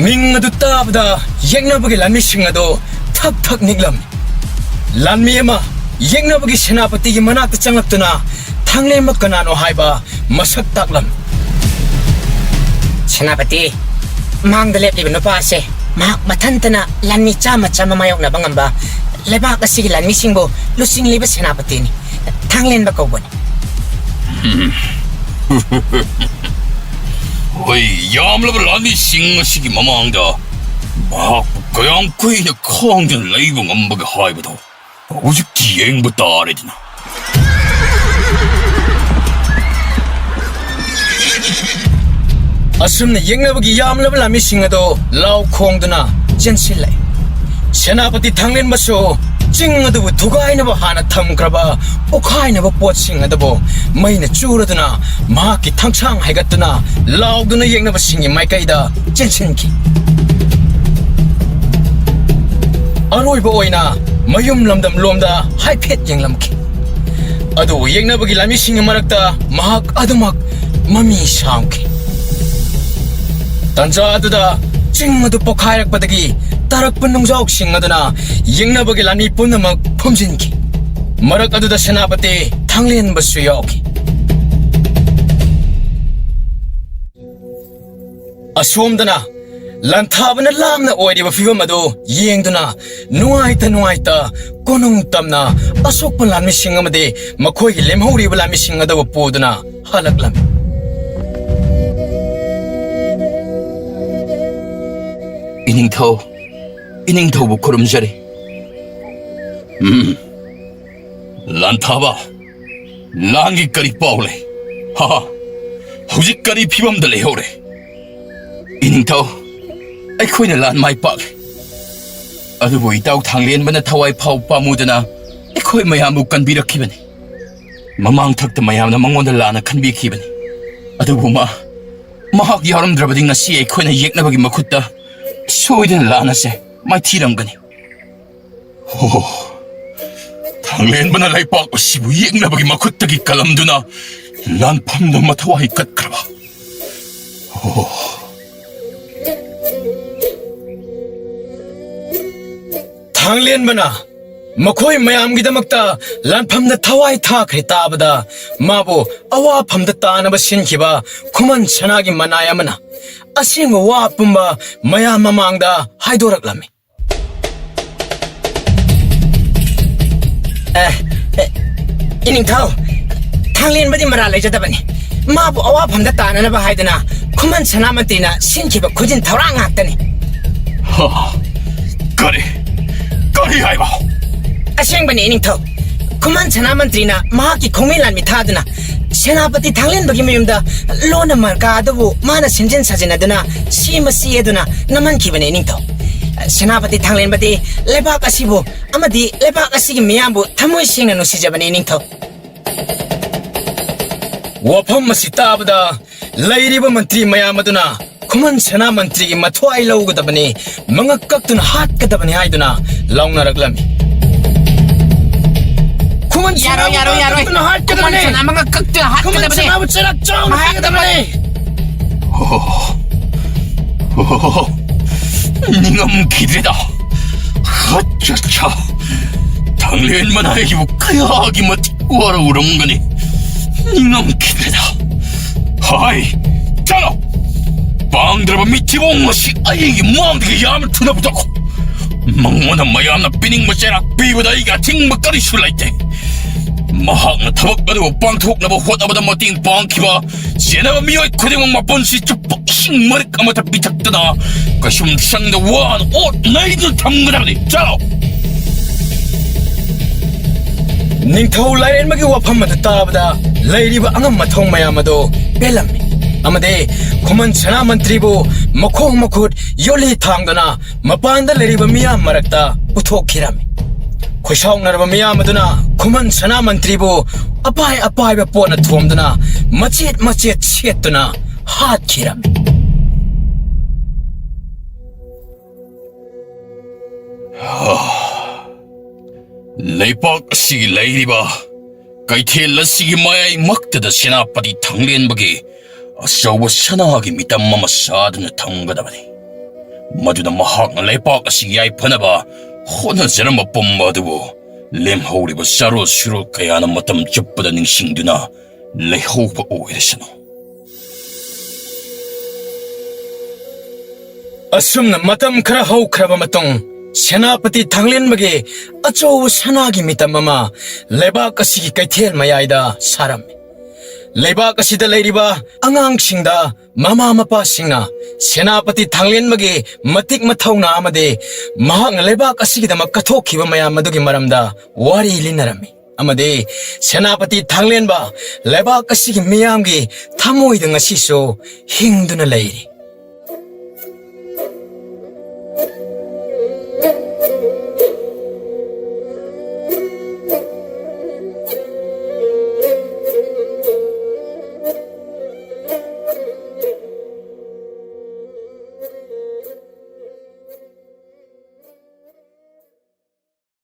ꯃꯤꯡ ꯑꯗꯨ ꯇꯥꯕꯗ ꯌꯦꯛꯅꯕꯒꯤ ꯂꯥꯟꯃꯤꯁꯤꯡ ꯑꯗꯨ ꯊꯛ ꯊꯛ ꯅꯤꯛꯂꯝꯃꯤ꯫ ꯂꯥꯟꯃꯤ ꯑꯃ ꯌꯦꯛꯅꯕꯒꯤ ꯁꯦꯅꯥꯄꯇꯤꯒꯤ ꯃꯅꯥꯛꯇ ꯆꯪꯂꯛꯇꯨꯅ ꯊꯥꯡꯂꯦꯟꯕ ꯀꯅꯥꯅꯣ ꯍꯥꯏꯕ ꯃꯁꯛ ꯇꯥꯛꯂꯝꯃꯤ꯫ ꯁꯦꯅꯥꯄꯇꯤ, ꯃꯥꯡꯗ ꯂꯦꯞꯂꯤꯕ ꯅꯨꯄꯥ ꯑꯁꯦ ꯃꯍꯥꯛ ꯃꯊꯟꯇꯅ ꯂꯥꯟꯃꯤ ꯆꯥꯝꯃ ꯆꯥꯝꯃ ꯃꯥꯌꯣꯛꯅꯕ ꯉꯝꯕ ꯂꯩꯕꯥꯛ ꯑꯁꯤꯒꯤ ꯂꯥꯟꯃꯤꯁꯤꯡꯕꯨ ꯂꯨꯆꯤꯡꯂꯤꯕ ꯁꯦꯅꯥꯄꯇꯤꯅꯤ꯫ ꯊꯥꯡꯂꯦꯟꯕ ꯀꯧꯕꯅꯤ꯫ ꯍꯣꯏ, ꯌꯥꯝꯂꯕ ꯂꯥꯟꯃꯤꯁꯤꯡ ꯑꯁꯤꯒꯤ ꯃꯃꯥꯡꯗ ꯃꯍꯥꯛꯄꯨ ꯀꯌꯥꯝ ꯀꯨꯏꯅ ꯈꯥꯡꯗꯨꯅ ꯂꯩꯕ ꯉꯝꯕꯒꯦ ꯍꯥꯏꯕꯗꯣ ꯍꯧꯖꯤꯛꯇꯤ ꯌꯦꯡꯕ ꯇꯥꯔꯦꯗꯅ꯫ ꯑꯁꯨꯝꯅ ꯌꯦꯛꯅꯕꯒꯤ ꯌꯥꯝꯂꯕ ꯂꯥꯟꯃꯤꯁꯤꯡ ꯑꯗꯨ ꯂꯥꯎ ꯈꯣꯡꯗꯨꯅ ꯆꯦꯟꯁꯤꯜꯂꯛꯏ꯫ ꯁꯦꯅꯥꯄꯇꯤ ꯊꯥꯡꯂꯦꯟꯕꯁꯨ ꯆꯤꯡ ꯑꯗꯨꯕꯨ ꯊꯨꯒꯥꯏꯅꯕ ꯍꯥꯟꯅ ꯊꯝꯈ꯭ꯔꯕ ꯄꯣꯈꯥꯏꯅꯕ ꯄꯣꯠꯁꯤꯡ ꯑꯗꯨꯕꯨ ꯃꯩꯅ ꯆꯨꯔꯗꯨꯅ ꯃꯍꯥꯛꯀꯤ ꯊꯥꯡꯁꯥꯡ ꯍꯥꯏꯒꯠꯇꯨꯅ ꯂꯥꯎꯗꯨꯅ ꯌꯦꯛꯅꯕꯁꯤꯡꯒꯤ ꯃꯥꯏꯀꯩꯗ ꯆꯦꯟꯁꯤꯟꯈꯤ꯫ ꯑꯔꯣꯏꯕ ꯑꯣꯏꯅ ꯃꯌꯨꯝ ꯂꯝꯗꯝ ꯂꯣꯝꯗ ꯍꯥꯏꯐꯦꯠ ꯌꯦꯡꯂꯝꯈꯤ꯫ ꯑꯗꯨꯕꯨ ꯌꯦꯛꯅꯕꯒꯤ ꯂꯥꯟꯃꯤꯁꯤꯡꯒꯤ ꯃꯔꯛꯇ ꯃꯍꯥꯛ ꯑꯗꯨꯃꯛ ꯃꯃꯤ ꯁꯥꯝꯈꯤ꯫ ꯇꯟꯖꯥ ꯑꯗꯨꯗ ꯆꯤꯡ ꯑꯗꯨ ꯄꯣꯈꯥꯏꯔꯛꯄꯗꯒꯤ ꯇꯥꯔꯛꯄ ꯅꯨꯡꯖꯥꯎꯁꯤꯡ ꯑꯗꯨꯅ ꯌꯦꯛꯅꯕꯒꯤ ꯂꯥꯟꯃꯤ ꯄꯨꯝꯅꯃꯛ ꯐꯨꯝꯖꯤꯟꯈꯤ꯫ ꯃꯔꯛ ꯑꯗꯨꯗ ꯁꯦꯅꯥꯄꯇꯤ ꯊꯥꯡꯂꯦꯟꯕꯁꯨ ꯌꯥꯎꯈꯤ꯫ ꯑꯁꯣꯝꯗꯅ ꯂꯥꯟꯊꯥꯕꯅ ꯂꯥꯞꯅ ꯑꯣꯏꯔꯤꯕ ꯐꯤꯕꯝ ꯑꯗꯨ ꯌꯦꯡꯗꯨꯅ ꯅꯨꯡꯉꯥꯏꯇ ꯅꯨꯡꯉꯥꯏꯇ ꯀꯣꯅꯨꯡ ꯇꯝꯅ ꯑꯁꯣꯛꯄ ꯂꯥꯟꯃꯤꯁꯤꯡ ꯑꯃꯗꯤ ꯃꯈꯣꯏꯒꯤ ꯂꯦꯝꯍꯧꯔꯤꯕ ꯂꯥꯟꯃꯤꯁꯤꯡ ꯑꯗꯨꯕꯨ ꯄꯨꯗꯨꯅ ꯍꯜꯂꯛꯂꯝꯃꯤ꯫ ꯏꯅꯤꯡꯊꯧ, ꯏꯅꯤꯡꯊꯧꯕꯨ ꯈꯨꯔꯨꯝꯖꯔꯤ꯫ ꯎꯝ꯫ ꯂꯥꯟꯊꯥꯕ, ꯂꯥꯟꯒꯤ ꯀꯔꯤ ꯄꯥꯎ ꯂꯩ? ꯍꯥ? ꯍꯧꯖꯤꯛ ꯀꯔꯤ ꯐꯤꯕꯝꯗ ꯂꯩꯍꯧꯔꯦ? ꯏꯅꯤꯡꯊꯧ, ꯑꯩꯈꯣꯏꯅ ꯂꯥꯟ ꯃꯥꯏ ꯄꯥꯛꯂꯦ꯫ ꯑꯗꯨꯕꯨ ꯏꯇꯥꯎ ꯊꯥꯡꯂꯦꯟꯕꯅ ꯊꯋꯥꯏ ꯐꯥꯎ ꯄꯥꯝꯃꯨꯗꯅ ꯑꯩꯈꯣꯏ ꯃꯌꯥꯝꯕꯨ ꯀꯟꯕꯤꯔꯛꯈꯤꯕꯅꯤ꯫ ꯃꯃꯥꯡ ꯊꯛꯇ ꯃꯌꯥꯝꯅ ꯃꯉꯣꯟꯗ ꯂꯥꯟꯅ ꯈꯟꯕꯤꯈꯤꯕꯅꯤ꯫ ꯑꯗꯨꯕꯨ ꯃꯥ, ꯃꯍꯥꯛ ꯌꯥꯎꯔꯝꯗ꯭ꯔꯕꯗꯤ ꯉꯁꯤ ꯑꯩꯈꯣꯏꯅ ꯌꯦꯛꯅꯕꯒꯤ ꯃꯈꯨꯠꯇ ꯁꯣꯏꯗꯅ ꯂꯥꯟ ꯑꯁꯦ ꯃꯥꯏꯊꯤꯔꯝꯒꯅꯤ꯫ ꯑꯣ, ꯊꯥꯡꯂꯦꯟꯕꯅ ꯂꯩꯄꯥꯛ ꯑꯁꯤꯕꯨ ꯌꯦꯛꯅꯕꯒꯤ ꯃꯈꯨꯠꯇꯒꯤ ꯀꯜꯂꯝꯗꯨꯅ ꯂꯥꯟꯐꯝꯗ ꯃꯊꯧ ꯍꯩꯀꯠꯈ꯭ꯔꯕ꯫ ꯑꯣ꯫ ꯊꯥꯡꯂꯦꯟꯕꯅ ꯃꯈꯣꯏ ꯃꯌꯥꯝꯒꯤꯗꯃꯛꯇ ꯂꯥꯟꯐꯝꯗ ꯊꯋꯥꯏ ꯊꯥꯈ꯭ꯔꯦ ꯇꯥꯕꯗ, ꯃꯥꯕꯨ ꯑꯋꯥꯐꯝꯗ ꯇꯥꯅꯕ ꯁꯤꯟꯈꯤꯕ ꯈꯨꯃꯟ ꯁꯅꯥꯒꯤ ꯃꯅꯥꯏ ꯑꯃꯅ ꯑꯁꯦꯡꯕ ꯋꯥ ꯄꯨꯝꯕ ꯃꯌꯥꯝ ꯃꯃꯥꯡꯗ ꯍꯥꯏꯗꯣꯔꯛꯂꯝꯃꯤ꯫ ꯑꯦ, ꯑꯦ, ꯏꯅꯤꯡꯊꯧ, ꯊꯥꯡꯂꯦꯟꯕꯗꯤ ꯃꯔꯥꯜ ꯂꯩꯖꯗꯕꯅꯤ꯫ ꯃꯥꯕꯨ ꯑꯋꯥꯐꯝꯗ ꯇꯥꯅꯅꯕ ꯍꯥꯏꯗꯨꯅ ꯈꯨꯃꯟ ꯁꯅꯥ ꯃꯟꯇ꯭ꯔꯤꯅ ꯁꯤꯟꯈꯤꯕ ꯈꯨꯖꯤꯟ ꯊꯧꯔꯥꯡ ꯉꯥꯛꯇꯅꯤ꯫ ꯍꯥ? ꯀꯔꯤ? ꯀꯔꯤ ꯍꯥꯏꯕ? ꯑꯁꯦꯡꯕꯅꯤ, ꯏꯅꯤꯡꯊꯧ꯫ ꯈꯨꯃꯟ ꯁꯅꯥ ꯃꯟꯇ꯭ꯔꯤꯅ ꯃꯍꯥꯛꯀꯤ ꯈꯣꯡꯃꯤ ꯂꯥꯟꯃꯤ ꯊꯥꯗꯨꯅ ꯁꯦꯅꯥꯄꯇꯤ ꯊꯥꯡꯂꯦꯟꯕꯒꯤ ꯃꯌꯨꯝꯗ ꯂꯣꯟꯅ ꯃꯔꯀꯥ ꯑꯗꯨꯕꯨ ꯃꯥꯅ ꯁꯦꯝꯖꯤꯟ ꯁꯥꯖꯤꯟꯅꯗꯨꯅ ꯁꯦꯝꯕ ꯆꯦ ꯑꯗꯨꯅ ꯅꯝꯍꯟꯈꯤꯕꯅꯤ, ꯏꯅꯤꯡꯊꯧ꯫ ꯁꯦꯅꯥꯄꯇꯤ ꯊꯥꯡꯂꯦꯟꯕꯗꯤ ꯂꯩꯕꯥꯛ ꯑꯁꯤꯕꯨ ꯑꯃꯗꯤ ꯂꯩꯕꯥꯛ ꯑꯁꯤꯒꯤ ꯃꯤꯌꯥꯝꯕꯨ ꯊꯃꯣꯏ ꯁꯦꯡꯅ ꯅꯨꯡꯁꯤꯖꯕꯅꯤ, ꯏꯅꯤꯡꯊꯧ꯫ ꯋꯥꯐꯝ ꯑꯁꯤ ꯇꯥꯕꯗ ꯂꯩꯔꯤꯕ ꯃꯟꯇ꯭ꯔꯤ ꯃꯌꯥꯝ ꯑꯗꯨꯅ ꯈꯨꯃꯟ ꯁꯅꯥ ꯃꯟꯇ꯭ꯔꯤꯒꯤ ꯃꯊ꯭ꯋꯥꯏ ꯂꯧꯒꯗꯕꯅꯤ, ꯃꯉꯛ ꯀꯛꯇꯨꯅ ꯍꯥꯠꯀꯗꯕꯅꯤ ꯍꯥꯏꯗꯨꯅ ꯂꯥꯎꯅꯔꯛꯂꯝꯃꯤ꯫ ꯈꯨꯃꯟ ꯌꯥꯔꯣꯏ, ꯁꯅꯥꯕꯨ ꯌꯥꯔꯣꯏ, ꯃꯉꯛ ꯌꯥꯔꯣꯏ꯫ ꯀꯛꯇꯨꯅ ꯍꯥꯠꯀꯗꯕꯅꯤ꯫ ꯈꯨꯃꯟ ꯁꯅꯥ ꯃꯉꯛ ꯀꯛꯇꯨꯅ ꯈꯨꯃꯟ ꯍꯥꯠꯀꯗꯕꯅꯤ꯫ ꯁꯅꯥꯕꯨ ꯆꯩꯔꯥꯛ ꯆꯥꯎꯅ ꯃꯍꯥꯛ ꯄꯤꯒꯗꯕꯅꯤ꯫ ꯑꯣ, ꯑꯣ, ꯅꯤꯡꯉꯝꯈꯤꯗ꯭ꯔꯦꯗ꯫ ꯑꯠꯆꯥ, ꯑꯠꯆꯥ꯫ ꯊꯥꯡꯂꯦꯟꯕꯅ ꯑꯩꯕꯨ ꯀꯌꯥꯒꯤ ꯃꯇꯤꯛ ꯋꯥꯔꯧꯔꯝꯒꯅꯤ꯫ ꯅꯤꯡꯉꯝꯈꯤꯗ꯭ꯔꯦꯗ꯫ ꯍꯥꯏ, ꯆꯠꯂꯣ! ꯄꯥꯡꯗ꯭ꯔꯕ ꯃꯤꯊꯤꯕꯣꯡ ꯑꯁꯤ ꯑꯩꯒꯤ ꯃꯥꯡꯗꯒꯤ ꯌꯥꯝꯅ ꯊꯨꯅ ꯄꯨꯊꯣꯛꯈꯣ꯫ ꯃꯉꯣꯟꯗ ꯃꯌꯥꯝꯅ ꯄꯤꯅꯤꯡꯕ ꯆꯩꯔꯥꯛ ꯄꯤꯕꯗ ꯑꯩꯒꯤ ꯑꯊꯤꯡꯕ ꯀꯔꯤꯁꯨ ꯂꯩꯇꯦ꯫ ꯃꯍꯥꯛꯅ ꯊꯕꯛ ꯑꯗꯨꯕꯨ ꯄꯥꯡꯊꯣꯛꯅꯕ ꯍꯣꯠꯅꯕꯗ ꯃꯇꯦꯡ ꯄꯥꯡꯈꯤꯕ ꯆꯦꯟꯅꯕ ꯃꯤꯑꯣꯏ ꯈꯨꯗꯤꯡꯃꯛ ꯃꯄꯨꯟꯁꯤ ꯆꯨꯞꯄ ꯏꯁꯤꯡ ꯃꯔꯤꯛ ꯑꯃꯠꯇ ꯄꯤꯊꯛꯇꯅ ꯀꯩꯁꯨꯝ ꯁꯪꯗ ꯋꯥꯅ ꯑꯣꯠ ꯅꯩꯗꯨꯅ ꯊꯝꯒꯗꯕꯅꯤ꯫ ꯆꯠꯂꯣ! ꯅꯤꯡꯊꯧ ꯂꯥꯏꯔꯦꯟꯕꯒꯤ ꯋꯥꯐꯝ ꯑꯗꯨ ꯇꯥꯕꯗ ꯂꯩꯔꯤꯕ ꯑꯉꯝ ꯑꯊꯧ ꯃꯌꯥꯝ ꯑꯗꯨ ꯄꯦꯜꯂꯝꯃꯤ ꯑꯃꯗꯤ ꯈꯨꯃꯟ ꯁꯅꯥ ꯃꯟꯇ꯭ꯔꯤꯕꯨ ꯃꯈꯣꯡ ꯃꯈꯨꯠ ꯌꯣꯠꯂꯤ ꯊꯥꯡꯗꯨꯅ ꯃꯄꯥꯟꯗ ꯂꯩꯔꯤꯕ ꯃꯤꯌꯥꯝ ꯃꯔꯛꯇ ꯄꯨꯊꯣꯛꯈꯤꯔꯝꯃꯤ꯫ ꯈꯣꯏꯁꯥꯎꯅꯔꯕ ꯃꯤꯌꯥꯝ ꯑꯗꯨꯅ ꯈꯨꯃꯟ ꯁꯅꯥ ꯃꯟꯇ꯭ꯔꯤꯕꯨ ꯑꯄꯥꯏ ꯑꯄꯥꯏꯕ ꯄꯣꯠꯅ ꯊꯣꯝꯗꯨꯅ ꯃꯆꯦꯠ ꯃꯆꯦꯠ ꯁꯦꯠꯇꯨꯅ ꯍꯥꯠꯈꯤꯔꯝꯃꯤ꯫ ꯂꯩꯄꯥꯛ ꯑꯁꯤꯒꯤ ꯂꯩꯔꯤꯕ ꯀꯩꯊꯦꯜ ꯑꯁꯤꯒꯤ ꯃꯌꯥꯏꯃꯛꯇꯗ ꯁꯦꯅꯥꯄꯇꯤ ꯊꯥꯡꯂꯦꯟꯕꯒꯤ ꯑꯆꯧꯕ ꯁꯅꯥꯒꯤ ꯃꯤꯇꯝ ꯑꯃ ꯁꯥꯗꯨꯅ ꯊꯝꯒꯗꯕꯅꯤ꯫ ꯃꯗꯨꯅ ꯃꯍꯥꯛꯅ ꯂꯩꯄꯥꯛ ꯑꯁꯤ ꯌꯥꯏꯐꯅꯕ ꯍꯣꯠꯅꯖꯔꯝꯕ ꯄꯨꯝꯕ ꯑꯗꯨꯕꯨ ꯂꯦꯝꯍꯧꯔꯤꯕ ꯆꯥꯔꯣꯜ ꯁꯨꯔꯣꯜ ꯀꯌꯥꯅ ꯃꯇꯝ ꯆꯨꯞꯄꯗ ꯅꯤꯡꯁꯤꯡꯗꯨꯅ ꯂꯩꯍꯧꯕ ꯑꯣꯏꯔꯁꯅꯨ꯫ ꯑꯁꯨꯝꯅ ꯃꯇꯝ ꯈꯔ ꯍꯧꯈ꯭ꯔꯕ ꯃꯇꯨꯡ, ꯁꯦꯅꯥꯄꯇꯤ ꯊꯥꯡꯂꯦꯟꯕꯒꯤ ꯑꯆꯧꯕ ꯁꯅꯥꯒꯤ ꯃꯤꯇꯝ ꯑꯃ ꯂꯩꯕꯥꯛ ꯑꯁꯤꯒꯤ ꯀꯩꯊꯦꯜ ꯃꯌꯥꯏꯗ ꯁꯥꯔꯝꯃꯤ꯫ ꯂꯩꯕꯥꯛ ꯑꯁꯤꯗ ꯂꯩꯔꯤꯕ ꯑꯉꯥꯡꯁꯤꯡꯗ ꯃꯃꯥ ꯃꯄꯥꯁꯤꯡꯅ ꯁꯦꯅꯥꯄꯇꯤ ꯊꯥꯡꯂꯦꯟꯕꯒꯤ ꯃꯇꯤꯛ ꯃꯊꯧꯅꯥ ꯑꯃꯗꯤ ꯃꯍꯥꯛꯅ ꯂꯩꯕꯥꯛ ꯑꯁꯤꯒꯤꯗꯃꯛ ꯀꯠꯊꯣꯛꯈꯤꯕ ꯃꯌꯥꯝ ꯑꯗꯨꯒꯤ ꯃꯔꯝꯗ ꯋꯥꯔꯤ ꯂꯤꯅꯔꯝꯃꯤ꯫ ꯑꯃꯗꯤ ꯁꯦꯅꯥꯄꯇꯤ ꯊꯥꯡꯂꯦꯟꯕ ꯂꯩꯕꯥꯛ ꯑꯁꯤꯒꯤ ꯃꯤꯌꯥꯝꯒꯤ ꯊꯃꯣꯏꯗ ꯉꯁꯤꯁꯨ ꯍꯤꯡꯗꯨꯅ ꯂꯩꯔꯤ꯫